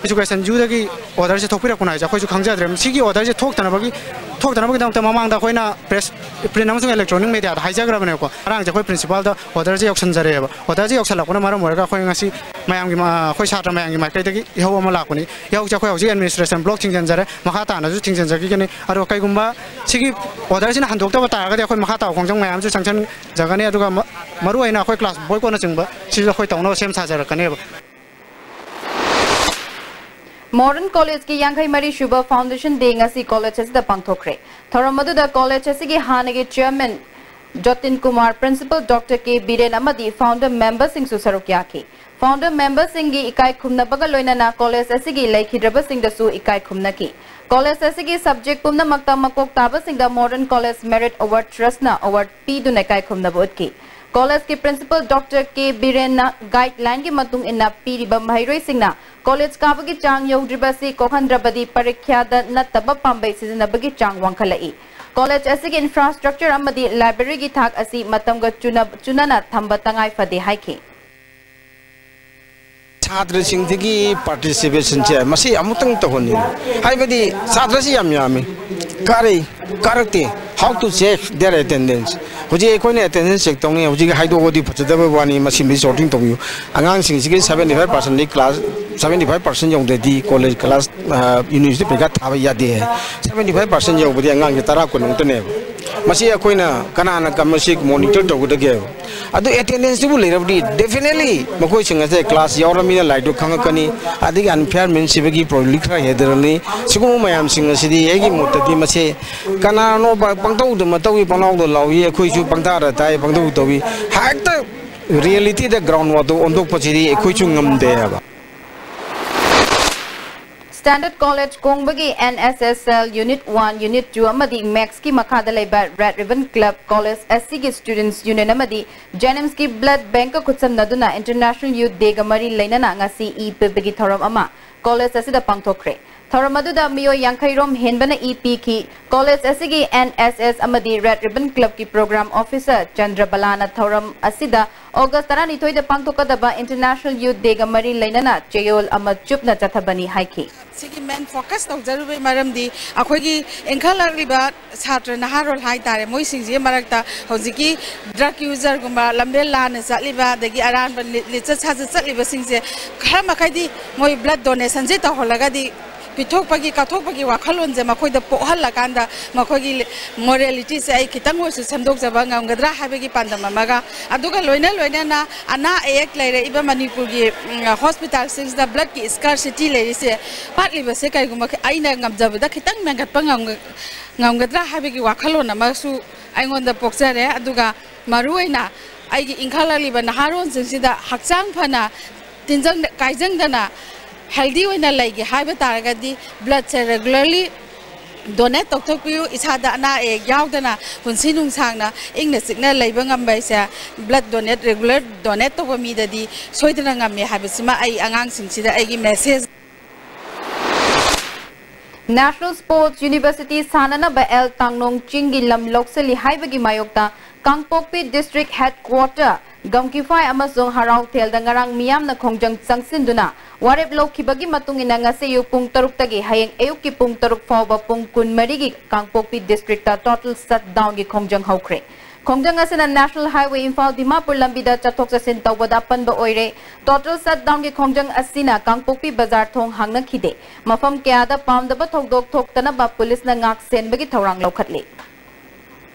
Education U ꯗꯒꯤ order ꯁꯦ ꯊꯣꯛꯄꯤꯔꯛꯄꯅꯣ ꯍꯥꯏꯁꯦ ꯑꯩꯈꯣꯏꯁꯨ ꯈꯪꯖꯗ꯭ꯔꯦ꯫ ꯁꯤꯒꯤ order ꯁꯦ ꯊꯣꯛꯇꯅꯕꯒꯤ, ꯊꯣꯛꯇꯅꯕꯒꯤꯗꯃꯛꯇ ꯃꯃꯥꯡꯗ ꯑꯩꯈꯣꯏꯅ press, print ꯑꯃꯁꯨꯡ electronic media ꯗ ꯍꯥꯏꯖꯈ꯭ꯔꯕꯅꯦꯕꯀꯣ꯫ ꯉꯔꯥꯡꯁꯦ ꯑꯩꯈꯣꯏ principal ꯗ order ꯁꯦ ꯌꯧꯁꯟꯖꯔꯛꯑꯦꯕ꯫ Order ꯁꯦ ꯌꯧꯁꯜꯂꯛꯄꯅ ꯃꯔꯝ ꯑꯣꯏꯔꯒ ꯑꯩꯈꯣꯏ ꯉꯁꯤ ꯃꯌꯥꯝꯒꯤ ꯃ-, ꯑꯩꯈꯣꯏ ꯁꯥꯇ꯭ꯔ ꯃꯌꯥꯝꯒꯤ ꯃꯥꯏꯀꯩꯗꯒꯤ ꯏꯍꯧ ꯑꯃ ꯂꯥꯛꯄꯅꯤ꯫ ꯏꯍꯧꯁꯦ ꯑꯩꯈꯣꯏ ꯍꯧꯖꯤꯛ administration block ꯊꯤꯡꯖꯤꯟꯖꯔꯦ, ꯃꯈꯥ ꯇꯥꯅꯁꯨ ꯊꯤꯡꯖꯤꯟꯖꯈꯤꯒꯅꯤ꯫ ꯑꯗꯣ ꯀꯩꯒꯨꯝꯕ ꯁꯤꯒꯤ order ꯁꯤꯅ ꯍꯟꯗꯣꯛꯇꯕ ꯇꯥꯔꯒꯗꯤ ꯑꯩꯈꯣꯏ ꯃꯈꯥ ꯇꯥꯕ ꯈꯣꯡꯖꯪ ꯃꯌꯥꯝꯁꯨ ꯆꯪꯁꯤꯟꯖꯒꯅꯤ꯫ ꯑꯗꯨꯒ ꯃ-, ꯃꯔꯨꯑꯣꯏꯅ ꯑꯩꯈꯣꯏ class boycott ꯅꯆꯤꯡꯕ ꯁꯤꯁꯨ ꯑꯩꯈꯣꯏ ꯇꯧꯅꯕ ꯁꯦꯝ ꯁꯥꯖꯔꯛꯀꯅꯦꯕ꯫ ꯃꯣꯗꯔꯟ ꯀꯣꯂꯦꯖꯀꯤ ꯌꯥꯡꯈꯩ ꯃꯔꯤ ꯁꯨꯕ Foundation Day ꯉꯁꯤ ꯀꯣꯂꯦꯖ ꯑꯁꯤꯗ ꯄꯥꯡꯊꯣꯛꯈ꯭ꯔꯦ꯫ ꯊꯧꯔꯝ ꯑꯗꯨꯗ ꯀꯣꯂꯦꯖ ꯑꯁꯤꯒꯤ ꯍꯥꯟꯅꯒꯤ chairman ꯖꯣꯇꯤꯟ Kumar, principal Doctor K Biren ꯑꯃꯗꯤ founder member ꯁꯤꯡꯁꯨ ꯁꯔꯨꯛ ꯌꯥꯈꯤ꯫ Founder member ꯁꯤꯡꯒꯤ ꯏꯀꯥꯏ ꯈꯨꯝꯅꯕꯒ ꯂꯣꯏꯅꯅ ꯀꯣꯂꯦꯖ ꯑꯁꯤꯒꯤ ꯂꯩꯈꯤꯗ꯭ꯔꯕꯁꯤꯡꯗꯁꯨ ꯏꯀꯥꯏ ꯈꯨꯝꯅꯈꯤ꯫ ꯀꯣꯂꯦꯖ ꯑꯁꯤꯒꯤ subject ꯄꯨꯝꯅꯃꯛꯇ ꯃꯀꯣꯛ ꯇꯥꯕꯁꯤꯡꯗ Modern College Merit Award Trust ꯅ award ꯄꯤꯗꯨꯅ ꯏꯀꯥꯏ ꯈꯨꯝꯅꯕ ꯎꯠꯈꯤ꯫ ꯀꯣꯂꯦꯖꯀꯤ principal Doctor K ꯕꯤꯔꯦꯟꯅ guideline ꯒꯤ ꯃꯇꯨꯡ ꯏꯟꯅ ꯄꯤꯔꯤꯕ ꯃꯍꯩꯔꯣꯏꯁꯤꯡꯅ ꯀꯣꯂꯦꯖ ꯀꯥꯕꯒꯤ ꯆꯥꯡ ꯌꯧꯗ꯭ꯔꯤꯕ ꯑꯁꯤ ꯀꯣꯛꯍꯟꯗ꯭ꯔꯕꯗꯤ ꯄꯔꯤꯈ꯭ꯌꯥꯗ ꯅꯠꯇꯕ ꯄꯥꯝꯕꯩ ꯁꯤꯖꯤꯟꯅꯕꯒꯤ ꯆꯥꯡ ꯋꯥꯡꯈꯠꯂꯛꯏ꯫ ꯀꯣꯂꯦꯖ ꯑꯁꯤꯒꯤ infrastructure ꯑꯃꯗꯤ library ꯒꯤ ꯊꯥꯛ ꯑꯁꯤ ꯃꯇꯝꯒ ꯆꯨꯅ-, ꯆꯨꯅꯅ ꯊꯝꯕ ꯇꯉꯥꯏ ꯐꯗꯦ ꯍꯥꯏꯈꯤ꯫ ꯁꯥꯇ꯭ꯔꯁꯤꯡꯁꯤꯒꯤ participation ꯁꯦ ꯃꯁꯤ ꯑꯃꯨꯛꯇꯪ ꯇꯧꯍꯟꯅꯤꯡꯉꯤ꯫ ꯍꯥꯏꯕꯗꯤ ꯁꯥꯇ꯭ꯔꯁꯤ ꯌꯥꯝ ꯌꯥꯝꯃꯤ, ꯀꯥꯔꯛꯏ, ꯀꯥꯔꯛꯇꯦ, how to check their attendance? ꯍꯧꯖꯤꯛ ꯑꯩꯈꯣꯏꯅ attendance check ꯇꯧꯅꯤ, ꯍꯧꯖꯤꯛ ꯍꯥꯏꯗꯣꯛꯑꯗꯤ ꯐꯖꯗꯕ ꯋꯥꯅꯤ, ꯃꯁꯤꯃꯗꯤ sorting ꯇꯧꯕꯤꯌꯨ꯫ ꯑꯉꯥꯡꯁꯤꯡꯁꯤꯒꯤ seventy five percent ꯗꯤ class, seventy five percent ꯌꯧꯗ꯭ꯔꯗꯤ college class, university ꯄꯔꯤꯈꯥ ꯊꯥꯕ ꯌꯥꯗꯦ ꯍꯥꯏ꯫ Seventy five percent ꯌꯧꯕꯗꯤ ꯑꯉꯥꯡꯁꯦ ꯇꯔꯥ ꯀꯨꯟ ꯃꯨꯛꯇꯅꯦꯕ꯫ ꯃꯁꯤ ꯑꯩꯈꯣꯏꯅ ꯀꯅꯥꯅ ꯀꯝ-, ꯃꯁꯤ monitor ꯇꯧꯒꯗꯒꯦꯕ? ꯑꯗꯨ attendance ꯇꯨꯕꯨ ꯂꯩꯔꯕꯗꯤ definitely ꯃꯈꯣꯏꯁꯤꯡ ꯑꯁꯦ class ꯌꯥꯎꯔꯃꯤꯅ ꯂꯥꯏꯔꯤꯛꯇꯨ ꯈꯪꯉꯛꯀꯅꯤ, ꯑꯗꯒꯤ unfair ꯃꯤꯟꯁꯤꯕꯒꯤ probability ꯈꯔ ꯍꯦꯟꯊꯔꯛꯀꯅꯤ꯫ ꯁꯤꯒꯨꯝꯕ ꯃꯌꯥꯝꯁꯤꯡ ꯑꯁꯤꯗꯤ ꯑꯩꯒꯤ ꯃꯣꯠꯇꯗꯤ ꯃꯁꯤ ꯀꯅꯥꯅꯣꯕ ꯄꯪꯇꯧꯗ ꯃꯇꯧꯏ, ꯄꯪꯂꯥꯎꯗ ꯂꯥꯎꯏ, ꯑꯩꯈꯣꯏꯁꯨ ꯄꯪꯇꯥꯗ ꯇꯥꯏ, ꯄꯪꯇꯧ ꯇꯧꯏ꯫ ꯍꯦꯛꯇ reality ꯗ ground ꯋꯥꯗꯨ ꯑꯣꯟꯊꯣꯛꯄꯁꯤꯗꯤ ꯑꯩꯈꯣꯏꯁꯨ ꯉꯝꯗꯦ ꯍꯥꯏꯕ꯫ Standard College ꯀꯣꯡꯕꯒꯤ N S S L Unit one, Unit two ꯑꯃꯗꯤ max ꯀꯤ ꯃꯈꯥꯗ ꯂꯩꯕ Red Ribbon Club College ꯑꯁꯤꯒꯤ Students Union ꯑꯃꯗꯤ JNIMS ꯀꯤ Blood Bank ꯀ ꯈꯨꯠꯁꯝꯅꯗꯨꯅ International Youth Day ꯒ ꯃꯔꯤ ꯂꯩꯅꯅ ꯉꯁꯤ ꯏ ꯄꯤꯕꯒꯤ ꯊꯧꯔꯝ ꯑꯃ ꯀꯣꯂꯦꯖ ꯑꯁꯤꯗ ꯄꯥꯡꯊꯣꯛꯈ꯭ꯔꯦ꯫ ꯊꯧꯔꯝ ꯑꯗꯨꯗ ꯃꯤꯑꯣꯏ ꯌꯥꯡꯈꯩ ꯔꯣꯝ ꯍꯦꯟꯕꯅ ꯏ ꯄꯤꯈꯤ꯫ ꯀꯣꯂꯦꯖ ꯑꯁꯤꯒꯤ N S S ꯑꯃꯗꯤ Red Ribbon Club ꯀꯤ Program Officer ꯆꯟꯗ꯭ꯔꯕꯂꯥꯅ ꯊꯧꯔꯝ ꯑꯁꯤꯗ ꯑꯣꯒꯁ ꯇꯔꯥꯅꯤꯊꯣꯏꯗ ꯄꯥꯡꯊꯣꯛꯀꯗꯕ International Youth Day-ꯒ ꯃꯔꯤ ꯂꯩꯅꯅ ꯆꯌꯣꯜ ꯑꯃ ꯆꯨꯞꯅ ꯆꯠꯊꯕꯅꯤ ꯍꯥꯏꯈꯤ꯫ ꯁꯤꯒꯤ main focus ꯇꯧꯖꯔꯨꯕꯒꯤ ꯃꯔꯝꯗꯤ ꯑꯩꯈꯣꯏꯒꯤ ꯏꯟꯈꯠꯂꯛꯂꯤꯕ ꯁꯥꯇ꯭ꯔ ꯅꯍꯥꯔꯣꯜ ꯍꯥꯏꯇꯥꯔꯦ, ꯃꯣꯏꯁꯤꯡꯁꯤꯒꯤ ꯃꯔꯛꯇ ꯍꯧꯖꯤꯛꯀꯤ drug user-ꯒꯨꯝꯕ, ꯂꯝꯕꯦꯜ ꯂꯥꯟꯅ ꯆꯠꯂꯤꯕ, ꯑꯗꯒꯤ ꯑꯔꯥꯟꯕ ꯂꯤ-, ꯂꯤꯆꯠ ꯁꯥꯖꯠ ꯆꯠꯂꯤꯕꯁꯤꯡꯁꯦ ꯈꯔ ꯃꯈꯩꯗꯤ ꯃꯣꯏ blood donation-ꯁꯦ ꯇꯧꯍꯜꯂꯒꯗꯤ ꯄꯤꯊꯣꯛꯄꯒꯤ, ꯀꯠꯊꯣꯛꯄꯒꯤ ꯋꯥꯈꯜꯂꯣꯟꯁꯦ ꯃꯈꯣꯏꯗ ꯄꯣꯛꯍꯜꯂꯀꯥꯟꯗ ꯃꯈꯣꯏꯒꯤ morality-ꯁꯦ ꯑꯩ ꯈꯤꯇꯪ ꯑꯣꯏꯔꯁꯨ ꯁꯦꯝꯗꯣꯛꯆꯕ ꯉꯝꯒꯗ꯭ꯔꯥ ꯍꯥꯏꯕꯒꯤ ꯄꯥꯟꯗꯝ ꯑꯃꯒ, ꯑꯗꯨꯒ ꯂꯣꯏꯅ ꯂꯣꯏꯅꯅ ꯑꯅꯥ ꯑꯌꯦꯛ ꯂꯩꯔꯛꯏꯕ ꯃꯅꯤꯄꯨꯔꯒꯤ, ꯎꯝ, hospital-ꯁꯤꯡꯁꯤꯗ blood-ꯀꯤ scarcity ꯂꯩꯔꯤꯁꯦ, ꯋꯥꯠꯂꯤꯕꯁꯦ ꯀꯔꯤꯒꯨꯝꯕ ꯑꯩꯅ ꯉꯝꯖꯕꯗ ꯈꯤꯇꯪ ꯃꯦꯟꯒꯠꯄ ꯉꯝꯒ-, ꯉꯝꯒꯗ꯭ꯔꯥ ꯍꯥꯏꯕꯒꯤ ꯋꯥꯈꯜꯂꯣꯟ ꯑꯃꯁꯨ ꯑꯩꯉꯣꯟꯗ ꯄꯣꯛꯆꯔꯦ꯫ ꯑꯗꯨꯒ ꯃꯔꯨꯑꯣꯏꯅ ꯑꯩꯒꯤ ꯏꯟꯈꯠꯂꯛꯂꯤꯕ ꯅꯍꯥꯔꯣꯟꯁꯤꯡꯁꯤꯗ ꯍꯛꯆꯥꯡ ꯐꯅ, ꯇꯤꯟꯖꯪ ꯀꯥꯏꯖꯪꯗꯅ healthy ꯑꯣꯏꯅ ꯂꯩꯒꯦ ꯍꯥꯏꯕ ꯇꯥꯔꯒꯗꯤ blood-ꯁꯦ regularly donate ꯇꯧꯊꯣꯛꯄꯤꯌꯨ꯫ ꯏꯁꯥꯗ ꯑꯅꯥ ꯑꯌꯦꯛ ꯌꯥꯎꯗꯅ ꯄꯨꯟꯁꯤ ꯅꯨꯡꯁꯥꯡꯅ ꯏꯪꯅ ꯆꯤꯛꯅ ꯂꯩꯕ ꯉꯝꯕ ꯍꯥꯏꯁꯦ blood donate, regular donate ꯇꯧꯕ ꯃꯤꯗꯗꯤ ꯁꯣꯏꯗꯅ ꯉꯝꯃꯦ ꯍꯥꯏꯕꯁꯤꯃ ꯑꯩ ꯑꯉꯥꯡꯁꯤꯡꯁꯤꯗ ꯑꯩꯒꯤ message꯫ National Sports University ꯁꯥꯟꯅꯅꯕ ꯑꯦꯜ ꯇꯥꯡꯅꯣꯡ ꯆꯤꯡꯒꯤ ꯂꯝ ꯂꯧꯁꯤꯜꯂꯤ ꯍꯥꯏꯕꯒꯤ ꯃꯥꯌꯣꯛꯇ ꯀꯥꯡꯄꯣꯛꯄꯤ district headquarter, ꯒꯝꯀꯤꯐꯥꯏ ꯑꯃꯁꯨꯡ ꯍꯔꯥꯎꯊꯦꯜꯗ ꯉꯔꯥꯡ ꯃꯤꯌꯥꯝꯅ ꯈꯣꯡꯖꯪ ꯆꯪꯁꯤꯟꯗꯨꯅ ꯋꯥꯔꯦꯞ ꯂꯧꯈꯤꯕꯒꯤ ꯃꯇꯨꯡ ꯏꯟꯅ ꯉꯁꯤ ꯑꯌꯨꯛ ꯄꯨꯡ ꯇꯔꯨꯛꯇꯒꯤ ꯍꯌꯦꯡ ꯑꯌꯨꯛꯀꯤ ꯄꯨꯡ ꯇꯔꯨꯛ ꯐꯥꯎꯕ ꯄꯨꯡ ꯀꯨꯟꯃꯔꯤꯒꯤ ꯀꯥꯡꯄꯣꯛꯄꯤ district-ꯇ total shutdown-ꯒꯤ ꯈꯣꯡꯖꯪ ꯍꯧꯈ꯭ꯔꯦ꯫ ꯈꯣꯡꯖꯪ ꯑꯁꯤꯅ National Highway ꯏꯝꯐꯥꯜ ꯗꯤꯃꯥꯄꯨꯔ ꯂꯝꯕꯤꯗ ꯆꯠꯊꯣꯛ ꯆꯠꯁꯤꯟ ꯇꯧꯕꯗ ꯑꯄꯟꯕ ꯑꯣꯏꯔꯦ꯫ Total shutdown-ꯒꯤ ꯈꯣꯡꯖꯪ ꯑꯁꯤꯅ ꯀꯥꯡꯄꯣꯛꯄꯤ ꯕꯖꯥꯔ ꯊꯣꯡ ꯍꯥꯡꯅꯈꯤꯗꯦ꯫ ꯃꯐꯝ ꯀꯌꯥꯗ ꯄꯥꯝꯗꯕ ꯊꯧꯗꯣꯛ ꯊꯣꯛꯇꯅꯕ ꯄꯨꯂꯤꯁꯅ ꯉꯥꯛ ꯁꯦꯟꯕꯒꯤ ꯊꯧꯔꯥꯡ ꯂꯧꯈꯠꯂꯤ꯫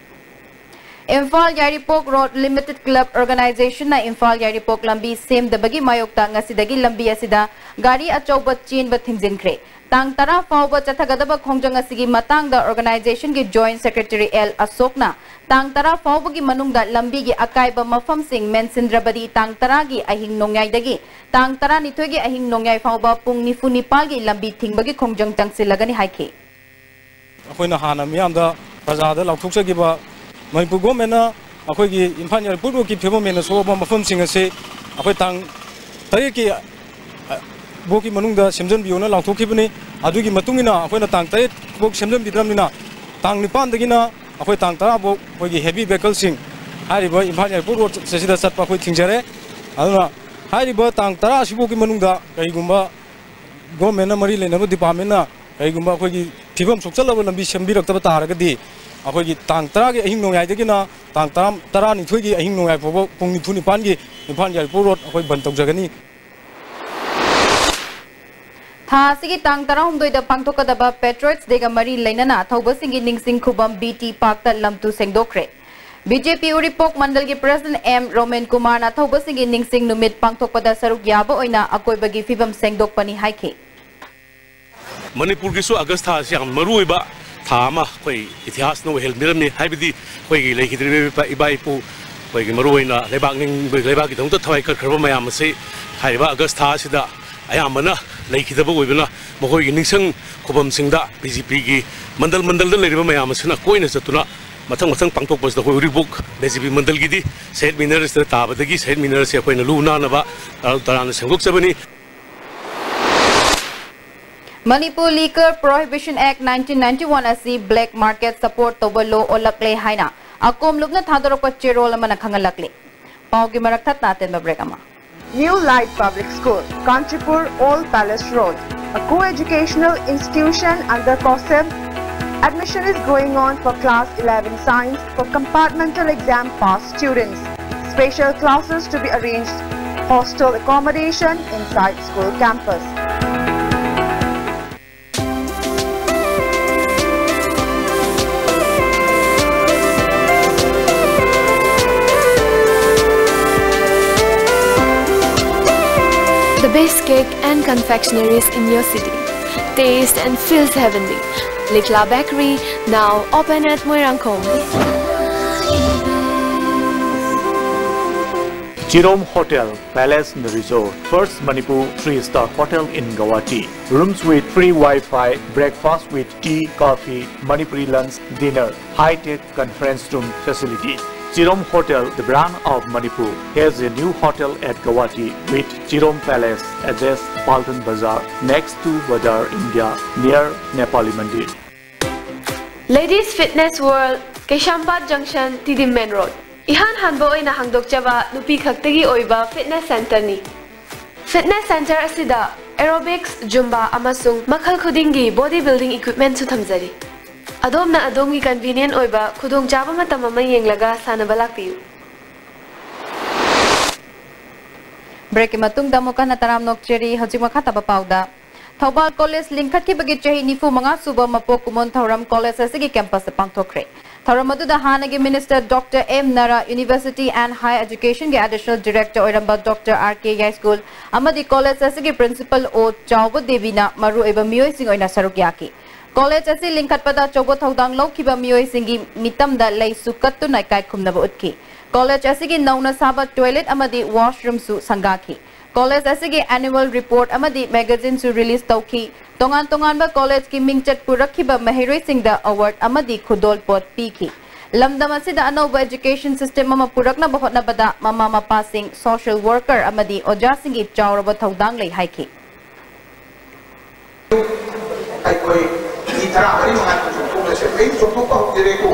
ꯏꯝꯐꯥꯜ ꯌꯥꯏꯔꯤꯄꯣꯛ Road Limited Club Organization-ꯅ ꯏꯝꯐꯥꯜ ꯌꯥꯏꯔꯤꯄꯣꯛ ꯂꯝꯕꯤ ꯁꯦꯝꯗꯕꯒꯤ ꯃꯥꯌꯣꯛꯇ ꯉꯁꯤꯗꯒꯤ ꯂꯝꯕꯤ ꯑꯁꯤꯗ ꯒꯥꯔꯤ ꯑꯆꯧꯕ ꯆꯦꯟꯕ ꯊꯤꯡꯖꯤꯟꯈ꯭ꯔꯦ꯫ ꯇꯥꯡ ꯇꯔꯥ ꯐꯥꯎꯕ ꯆꯠꯊꯒꯗꯕ ꯈꯣꯡꯖꯪ ꯑꯁꯤꯒꯤ ꯃꯇꯥꯡꯗ organization-ꯒꯤ joint secretary ꯑꯦꯜ ꯑꯁꯣꯛꯅ ꯇꯥꯡ ꯇꯔꯥ ꯐꯥꯎꯕꯒꯤ ꯃꯅꯨꯡꯗ ꯂꯝꯕꯤꯒꯤ ꯑꯀꯥꯏꯕ ꯃꯐꯝꯁꯤꯡ ꯃꯦꯟꯁꯤꯟꯗ꯭ꯔꯕꯗꯤ ꯇꯥꯡ ꯇꯔꯥꯒꯤ ꯑꯍꯤꯡ ꯅꯣꯡꯌꯥꯏꯗꯒꯤ ꯇꯥꯡ ꯇꯔꯥꯅꯤꯊꯣꯏꯒꯤ ꯑꯍꯤꯡ ꯅꯣꯡꯌꯥꯏ ꯐꯥꯎꯕ ꯄꯨꯡ ꯅꯤꯐꯨ ꯅꯤꯄꯥꯜꯒꯤ ꯂꯝꯕꯤ ꯊꯤꯡꯕꯒꯤ ꯈꯣꯡꯖꯪ ꯆꯪꯁꯤꯜꯂꯒꯅꯤ ꯍꯥꯏꯈꯤ꯫ ꯑꯩꯈꯣꯏꯅ ꯍꯥꯟꯅ ꯃꯤꯌꯥꯝꯗ, ꯄ꯭ꯔꯖꯥꯗ ꯂꯥꯎꯊꯣꯛꯆꯈꯤꯕ, ꯃꯅꯤꯄꯨꯔ government-ꯅ ꯑꯩꯈꯣꯏꯒꯤ ꯏꯝꯐꯥꯜ ꯌꯥꯏꯔꯤꯄꯣꯛꯀꯤ ꯐꯤꯕꯝ ꯍꯦꯟꯅ ꯁꯣꯛꯑꯕ ꯃꯐꯝꯁꯤꯡ ꯑꯁꯤ ꯑꯩꯈꯣꯏ ꯇꯥꯡ ꯇꯔꯦꯠꯀꯤ, ꯑ, ꯐꯥꯎꯒꯤ ꯃꯅꯨꯡꯗ ꯁꯦꯝꯖꯤꯟꯕꯤꯌꯣꯅ ꯂꯥꯎꯊꯣꯛꯈꯤꯕꯅꯤ꯫ ꯑꯗꯨꯒꯤ ꯃꯇꯨꯡ ꯏꯟꯅ ꯑꯩꯈꯣꯏꯅ ꯇꯥꯡ ꯇꯔꯦꯠ ꯐꯥꯎ ꯁꯦꯝꯖꯤꯟꯕꯤꯗ꯭ꯔꯕꯅꯤꯅ, ꯇꯥꯡ ꯅꯤꯄꯥꯟꯗꯒꯤꯅ ꯑꯩꯈꯣꯏ ꯇꯥꯡ ꯇꯔꯥ ꯐꯥꯎ ꯑꯩꯈꯣꯏꯒꯤ heavy vehicle-ꯁꯤꯡ, ꯍꯥꯏꯔꯤꯕ ꯏꯝꯐꯥꯜ ꯑꯦꯌꯔꯄꯣꯔꯠ ꯔꯣꯗꯁꯤꯗ ꯆꯠꯄ ꯑꯩꯈꯣꯏ ꯊꯤꯡꯖꯔꯦ꯫ ꯑꯗꯨꯅ ꯍꯥꯏꯔꯤꯕ ꯇꯥꯡ ꯇꯔꯥ ꯑꯁꯤꯐꯥꯎꯒꯤ ꯃꯅꯨꯡꯗ ꯀꯔꯤꯒꯨꯝꯕ ꯒꯣꯔꯃꯦꯟꯅ ꯃꯔꯤ ꯂꯩꯅꯕ ꯗꯤꯄꯥꯔꯠꯃꯦꯟꯅ ꯀꯔꯤꯒꯨꯝꯕ ꯑꯩꯈꯣꯏꯒꯤ ꯐꯤꯕꯝ ꯁꯣꯛꯆꯜꯂꯕ ꯂꯝꯕꯤ ꯁꯦꯝꯕꯤꯔꯛꯇꯕ ꯇꯥꯔꯒꯗꯤ ꯑꯩꯈꯣꯏꯒꯤ ꯇꯥꯡ ꯇꯔꯥꯒꯤ ꯑꯍꯤꯡ ꯅꯣꯡꯌꯥꯏꯗꯒꯤꯅ ꯇꯥꯡ ꯇꯔꯥ, ꯇꯔꯥꯅꯤꯊꯣꯏꯒꯤ ꯑꯍꯤꯡ ꯅꯣꯡꯌꯥꯏ ꯐꯥꯎꯕ ꯄꯨꯡ ꯅꯤꯐꯨ ꯅꯤꯄꯥꯟꯒꯤ ꯏꯝꯐꯥꯜ ꯑꯦꯌꯔꯄꯣꯔꯠ ꯔꯣꯗ ꯑꯩꯈꯣꯏ ꯕꯟ ꯇꯧꯖꯒꯅꯤ꯫ ꯊꯥ ꯑꯁꯤꯒꯤ ꯇꯥꯡ ꯇꯔꯥꯍꯨꯝꯗꯣꯏꯗ ꯄꯥꯡꯊꯣꯛꯀꯗꯕ Patriots Dayꯒ ꯃꯔꯤ ꯂꯩꯅꯅ ꯊꯧꯕꯁꯤꯡꯒꯤ ꯅꯤꯡꯁꯤꯡ ꯈꯨꯕꯝ ꯕꯤ ꯇꯤ ꯄꯥꯔꯛꯇ ꯂꯝꯇꯨ ꯁꯦꯡꯗꯣꯛꯈ꯭ꯔꯦ꯫ ꯕꯤ ꯖꯦ ꯄꯤ ꯎꯔꯤꯄꯣꯛ ꯃꯟꯗꯜꯒꯤ ꯄ꯭ꯔꯦꯁꯤꯗꯦꯟꯠ ꯑꯦꯝ ꯔꯣꯃꯦꯟ ꯀꯨꯃꯥꯔꯅ ꯊꯧꯕꯁꯤꯡꯒꯤ ꯅꯤꯡꯁꯤꯡ ꯅꯨꯃꯤꯠ ꯄꯥꯡꯊꯣꯛꯄꯗ ꯁꯔꯨꯛ ꯌꯥꯕ ꯑꯣꯏꯅ ꯑꯀꯣꯏꯕꯒꯤ ꯐꯤꯕꯝ ꯁꯦꯡꯗꯣꯛꯄꯅꯤ ꯍꯥꯏꯈꯤ꯫ ꯃꯅꯤꯄꯨꯔꯒꯤꯁꯨ ꯑꯥꯒꯁ ꯊꯥ ꯑꯁꯤ ꯌꯥꯝ ꯃꯔꯨ ꯑꯣꯏꯕ ꯊꯥ ꯑꯃ ꯑꯩꯈꯣꯏ ꯏꯇꯤꯍꯥꯁꯅ ꯑꯣꯏꯍꯟꯕꯤꯔꯝꯃꯤ꯫ ꯍꯥꯏꯕꯗꯤ ꯑꯩꯈꯣꯏꯒꯤ ꯂꯩꯈꯤꯗ꯭ꯔꯤꯕ ꯏꯄꯥ, ꯏꯄꯥ ꯏꯄꯨ, ꯑꯩꯈꯣꯏꯒꯤ ꯃꯔꯨꯑꯣꯏꯅ ꯂꯩꯕꯥꯛ ꯅꯤꯡꯕ, ꯂꯩꯕꯥꯛꯀꯤꯗꯃꯛꯇ ꯊꯋꯥꯏ ꯀꯠꯈ꯭ꯔꯕ ꯃꯌꯥꯝ ꯑꯁꯤ ꯍꯥꯏꯔꯤꯕ ꯑꯥꯒꯁ ꯊꯥ ꯑꯁꯤꯗ ꯑꯌꯥꯝꯕꯅ ꯂꯩꯈꯤꯗꯕ ꯑꯣꯏꯕꯅ ꯃꯈꯣꯏꯒꯤ ꯅꯤꯡꯁꯤꯡ ꯈꯨꯕꯝꯁꯤꯡꯗ ꯕꯤ ꯖꯦ ꯄꯤꯒꯤ ꯃꯟꯗꯜ ꯃꯟꯗꯜꯗ ꯂꯩꯔꯤꯕ ꯃꯌꯥꯝ ꯑꯁꯤꯅ ꯀꯣꯏꯅ ꯆꯠꯇꯨꯅ ꯃꯊꯪ ꯃꯊꯪ ꯄꯥꯡꯊꯣꯛꯄꯁꯤꯗ ꯑꯩꯈꯣꯏ ꯎꯔꯤꯄꯣꯛ ꯕꯤ ꯖꯦ ꯄꯤ ꯃꯟꯗꯜꯒꯤꯗꯤ ꯁꯍꯤꯗ ꯃꯤꯅꯔ ꯑꯁꯤꯗ ꯇꯥꯕꯗꯒꯤ ꯁꯍꯤꯗ ꯃꯤꯅꯔ ꯑꯁꯤ ꯑꯩꯈꯣꯏꯅ ꯂꯨ ꯅꯥꯟꯅꯕ ꯇꯔꯥꯝ ꯇꯔꯥꯝꯅ ꯁꯦꯡꯗꯣꯛꯆꯕꯅꯤ꯫ Manipur Liquor Prohibition Act nineteen ninety-one ꯑꯁꯤ black market support ꯇꯧꯕ law ꯑꯣꯜꯂꯛꯂꯦ ꯍꯥꯏꯅ ꯑꯀꯣꯝꯂꯨꯞꯅ ꯊꯥꯗꯣꯔꯛꯄ ꯆꯦꯔꯣꯜ ꯑꯃꯅ ꯈꯪꯍꯜꯂꯛꯂꯤ꯫ ꯄꯥꯎꯒꯤ ꯃꯔꯛ ꯊꯠꯅ ꯑꯇꯦꯟꯕ break ꯑꯃ꯫ New Light Public School, Kanchipur, Old Palace Road, a co-educational institution under COSEB. Admission is going on for class eleven science for compartmental exam pass students. Special classes to be arranged. Hostel accommodation inside school campus. The best cake and confectionaries in your city. Taste and feels heavenly. Likla Bakery, now open at Moirangkhom. Chirom Hotel, Palace and Resort, first Manipur three-star hotel in Guwahati. Rooms with free Wi-Fi, breakfast with tea, coffee, Manipuri lunch, dinner, high-tech conference room facility. Chirom Hotel, the brand of Manipur, has a new hotel at Guwahati with Chirom Palace, address Paltan Bazar, next to Bazar India, near Nepali Mandir. Ladies Fitness World, Keshambaghat Junction, T D Main Road. ꯏꯍꯥꯟ ꯍꯥꯟꯕ ꯑꯣꯏꯅ ꯍꯥꯡꯗꯣꯛꯆꯕ ꯅꯨꯄꯤ ꯈꯛꯇꯒꯤ ꯑꯣꯏꯕ fitness centreꯅꯤ꯫ Fitness centre ꯑꯁꯤꯗ aerobics, Zumba ꯑꯃꯁꯨꯡ ꯃꯈꯜ ꯈꯨꯗꯤꯡꯒꯤ body building equipmentꯁꯨ ꯊꯝꯖꯔꯤ꯫ ꯑꯗꯣꯝꯅ ꯑꯗꯣꯝꯒꯤ convenient ꯑꯣꯏꯕ ꯈꯨꯗꯣꯡꯆꯥꯕ ꯃꯇꯝ ꯑꯃ ꯌꯦꯡꯂꯒ ꯁꯥꯟꯅꯕ ꯂꯥꯛꯄꯤꯌꯨ꯫ Breakꯀꯤ ꯃꯇꯨꯡꯗ ꯑꯃꯨꯛ ꯍꯟꯅ ꯇꯔꯥꯝꯅ ꯑꯣꯛꯆꯔꯤ꯫ ꯍꯧꯖꯤꯛ ꯃꯈꯥ ꯇꯥꯕ ꯄꯥꯎꯗ꯫ ꯊꯧꯕꯥꯜ ꯀꯣꯂꯦꯖ ꯂꯤꯡꯈꯠꯈꯤꯕꯒꯤ ꯆꯍꯤ ꯅꯤꯐꯨ ꯃꯉꯥ ꯁꯨꯕ ꯃꯄꯣꯛ ꯀꯨꯝꯑꯣꯟ ꯊꯧꯔꯝ ꯀꯣꯂꯦꯖ ꯑꯁꯤꯒꯤ campusꯇ ꯄꯥꯡꯊꯣꯛꯈ꯭ꯔꯦ꯫ ꯊꯧꯔꯝ ꯑꯗꯨꯗ ꯍꯥꯟꯅꯒꯤ minister Doctor M Nara, University and Higher Educationꯒꯤ additional director ꯑꯣꯏꯔꯝꯕ Doctor ꯑꯥꯔ ꯀꯦ ꯌꯥꯏꯁ꯭ꯀꯨꯜ ꯑꯃꯗꯤ ꯀꯣꯂꯦꯖ ꯑꯁꯤꯒꯤ principal ꯑꯣ ꯆꯥꯎꯕ ꯗꯦꯕꯤꯅ ꯃꯔꯨꯑꯣꯏꯕ ꯃꯤꯑꯣꯏꯁꯤꯡ ꯑꯣꯏꯅ ꯁꯔꯨꯛ ꯌꯥꯈꯤ꯫ ꯀꯣꯂꯦꯖ ꯑꯁꯤ ꯂꯤꯡꯈꯠꯄꯗ ꯑꯆꯧꯕ ꯊꯧꯗꯥꯡ ꯂꯧꯈꯤꯕ ꯃꯤꯑꯣꯏꯁꯤꯡꯒꯤ ꯃꯤꯇꯝꯗ ꯂꯩꯁꯨ ꯀꯠꯇꯨꯅ ꯏꯀꯥꯏ ꯈꯨꯝꯅꯕ ꯎꯠꯈꯤ꯫ ꯀꯣꯂꯦꯖ ꯑꯁꯤꯒꯤ ꯅꯧꯅ ꯁꯥꯕ toilet ꯑꯃꯗꯤ washroomꯁꯨ ꯁꯪꯒꯥꯈꯤ꯫ ꯀꯣꯂꯦꯖ ꯑꯁꯤꯒꯤ annual report ꯑꯃꯗꯤ magazineꯁꯨ release ꯇꯧꯈꯤ꯫ ꯇꯣꯉꯥꯟ ꯇꯣꯉꯥꯟꯕ ꯀꯣꯂꯦꯖꯀꯤ ꯃꯤꯡꯆꯠ ꯄꯨꯔꯛꯈꯤꯕ ꯃꯍꯩꯔꯣꯏꯁꯤꯡꯗ award ꯑꯃꯗꯤ ꯈꯨꯗꯣꯜꯄꯣꯠ ꯄꯤꯈꯤ꯫ ꯂꯝꯗꯝ ꯑꯁꯤꯗ ꯑꯅꯧꯕ education system ꯑꯃ ꯄꯨꯔꯛꯅꯕ ꯍꯣꯠꯅꯕꯗ ꯃꯃꯥ ꯃꯄꯥꯁꯤꯡ, social worker ꯑꯃꯗꯤ ꯑꯣꯖꯥꯁꯤꯡꯒꯤ ꯆꯥꯎꯔꯕ ꯊꯧꯗꯥꯡ ꯂꯩ ꯍꯥꯏꯈꯤ꯫ ꯑꯩꯈꯣꯏ ꯃꯤ ꯇꯔꯥꯃꯔꯤ ꯃꯉꯥ ꯆꯣꯡꯊꯣꯛꯅꯁꯦ꯫ ꯑꯩ ꯆꯣꯡꯊꯣꯛꯄ ꯍꯧꯖꯔꯦꯀꯣ꯫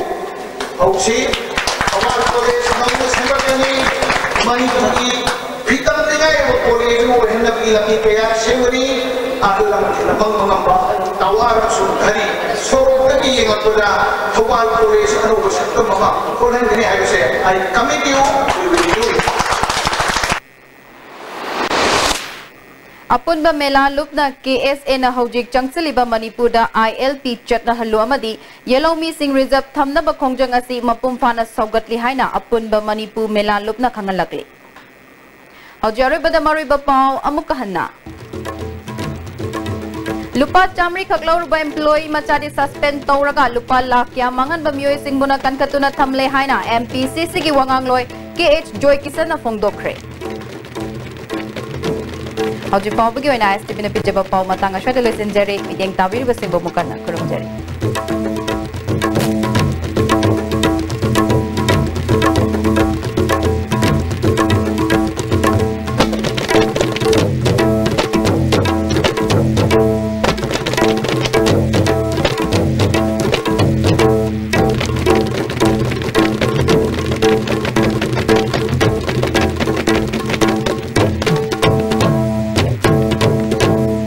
ꯍꯧꯁꯤ꯫ ꯊꯧꯕꯥꯜ ꯀꯣꯂꯦꯖ ꯅꯧꯅ ꯁꯦꯝꯒꯠꯀꯅꯤ꯫ ꯃꯅꯤꯄꯨꯔꯒꯤ ꯐꯤꯗꯝ ꯂꯩꯉꯥꯏꯔꯕ ꯀꯣꯂꯦꯖ ꯑꯃ ꯑꯣꯏꯍꯟꯅꯕꯒꯤ ꯂꯝꯕꯤ ꯀꯌꯥ ꯁꯦꯝꯒꯅꯤ꯫ ꯑꯍꯜ ꯂꯃꯟꯁꯤꯡꯅ ꯃꯪꯕ ꯉꯝꯕ ꯇꯋꯥꯔ ꯑꯃꯁꯨꯡ ꯘꯔꯤ ꯁꯣꯔꯣꯛꯇꯒꯤ ꯌꯦꯡꯂꯛꯄꯗ ꯊꯧꯕꯥꯜ ꯀꯣꯂꯦꯖ ꯑꯅꯧꯕ ꯁꯛꯇꯝ ꯑꯃ ꯑꯣꯜꯍꯟꯒꯅꯤ ꯍꯥꯏꯕꯁꯦ I commit you, we will do it. ꯑꯄꯨꯟꯕ ꯃꯦꯂꯥ ꯂꯨꯞꯅ ꯀꯦ ꯑꯦꯁ ꯑꯦꯅ ꯍꯧꯖꯤꯛ ꯆꯪꯁꯤꯜꯂꯤꯕ ꯃꯅꯤꯄꯨꯔꯗ ꯑꯥꯏ ꯑꯦꯜ ꯄꯤ ꯆꯠꯅꯍꯜꯂꯨ ꯑꯃꯗꯤ ꯌꯦꯜꯍꯧꯃꯤꯁꯤꯡ reserve ꯊꯝꯅꯕ ꯈꯣꯡꯖꯪ ꯑꯁꯤ ꯃꯄꯨꯡ ꯐꯥꯅ ꯁꯧꯒꯠꯂꯤ ꯍꯥꯏꯅ ꯑꯄꯨꯟꯕ ꯃꯅꯤꯄꯨꯔ ꯃꯦꯂꯥ ꯂꯨꯞꯅ ꯈꯪꯍꯜꯂꯛꯂꯤ꯫ ꯍꯧꯖꯤꯛ ꯑꯔꯣꯏꯕꯗ ꯃꯔꯨꯑꯣꯏꯕ ꯄꯥꯎ ꯑꯃꯨꯛꯀ ꯍꯟꯅ꯫ ꯂꯨꯄꯥ ꯆꯥꯃꯔꯤ ꯈꯛ ꯂꯧꯔꯨꯕ employee ꯃꯆꯥꯗꯤ suspend ꯇꯧꯔꯒ ꯂꯨꯄꯥ ꯂꯥꯈ ꯀꯌꯥ ꯃꯥꯡꯍꯟꯕ ꯃꯤꯑꯣꯏꯁꯤꯡꯕꯨꯅ ꯀꯟꯈꯠꯇꯨꯅ ꯊꯝꯂꯦ ꯍꯥꯏꯅ ꯑꯦꯝ ꯄꯤ ꯁꯤ ꯁꯤꯒꯤ ꯋꯥꯉꯥꯡꯂꯣꯏ ꯀꯦ ꯑꯩꯆ ꯖꯣꯏꯀꯤꯁꯟꯅ ꯐꯣꯡꯗꯣꯛꯈ꯭ꯔꯦ꯫ ꯍꯧꯖꯤꯛ ꯐꯥꯎꯕꯒꯤ ꯑꯣꯏꯅ ꯑꯥꯏ ꯑꯦꯁ ꯇꯤ ꯚꯤꯅ ꯄꯤꯖꯕ ꯄꯥꯎ ꯃꯇꯥꯡ ꯑꯁ꯭ꯋꯥꯏꯗ ꯂꯣꯏꯁꯤꯟꯖꯔꯦ꯫ ꯃꯤꯠꯌꯦꯡ ꯇꯥꯕꯤꯔꯤꯕꯁꯤꯡꯕꯨ ꯑꯃꯨꯛ ꯍꯟꯅ ꯈꯨꯔꯨꯝꯖꯔꯤ꯫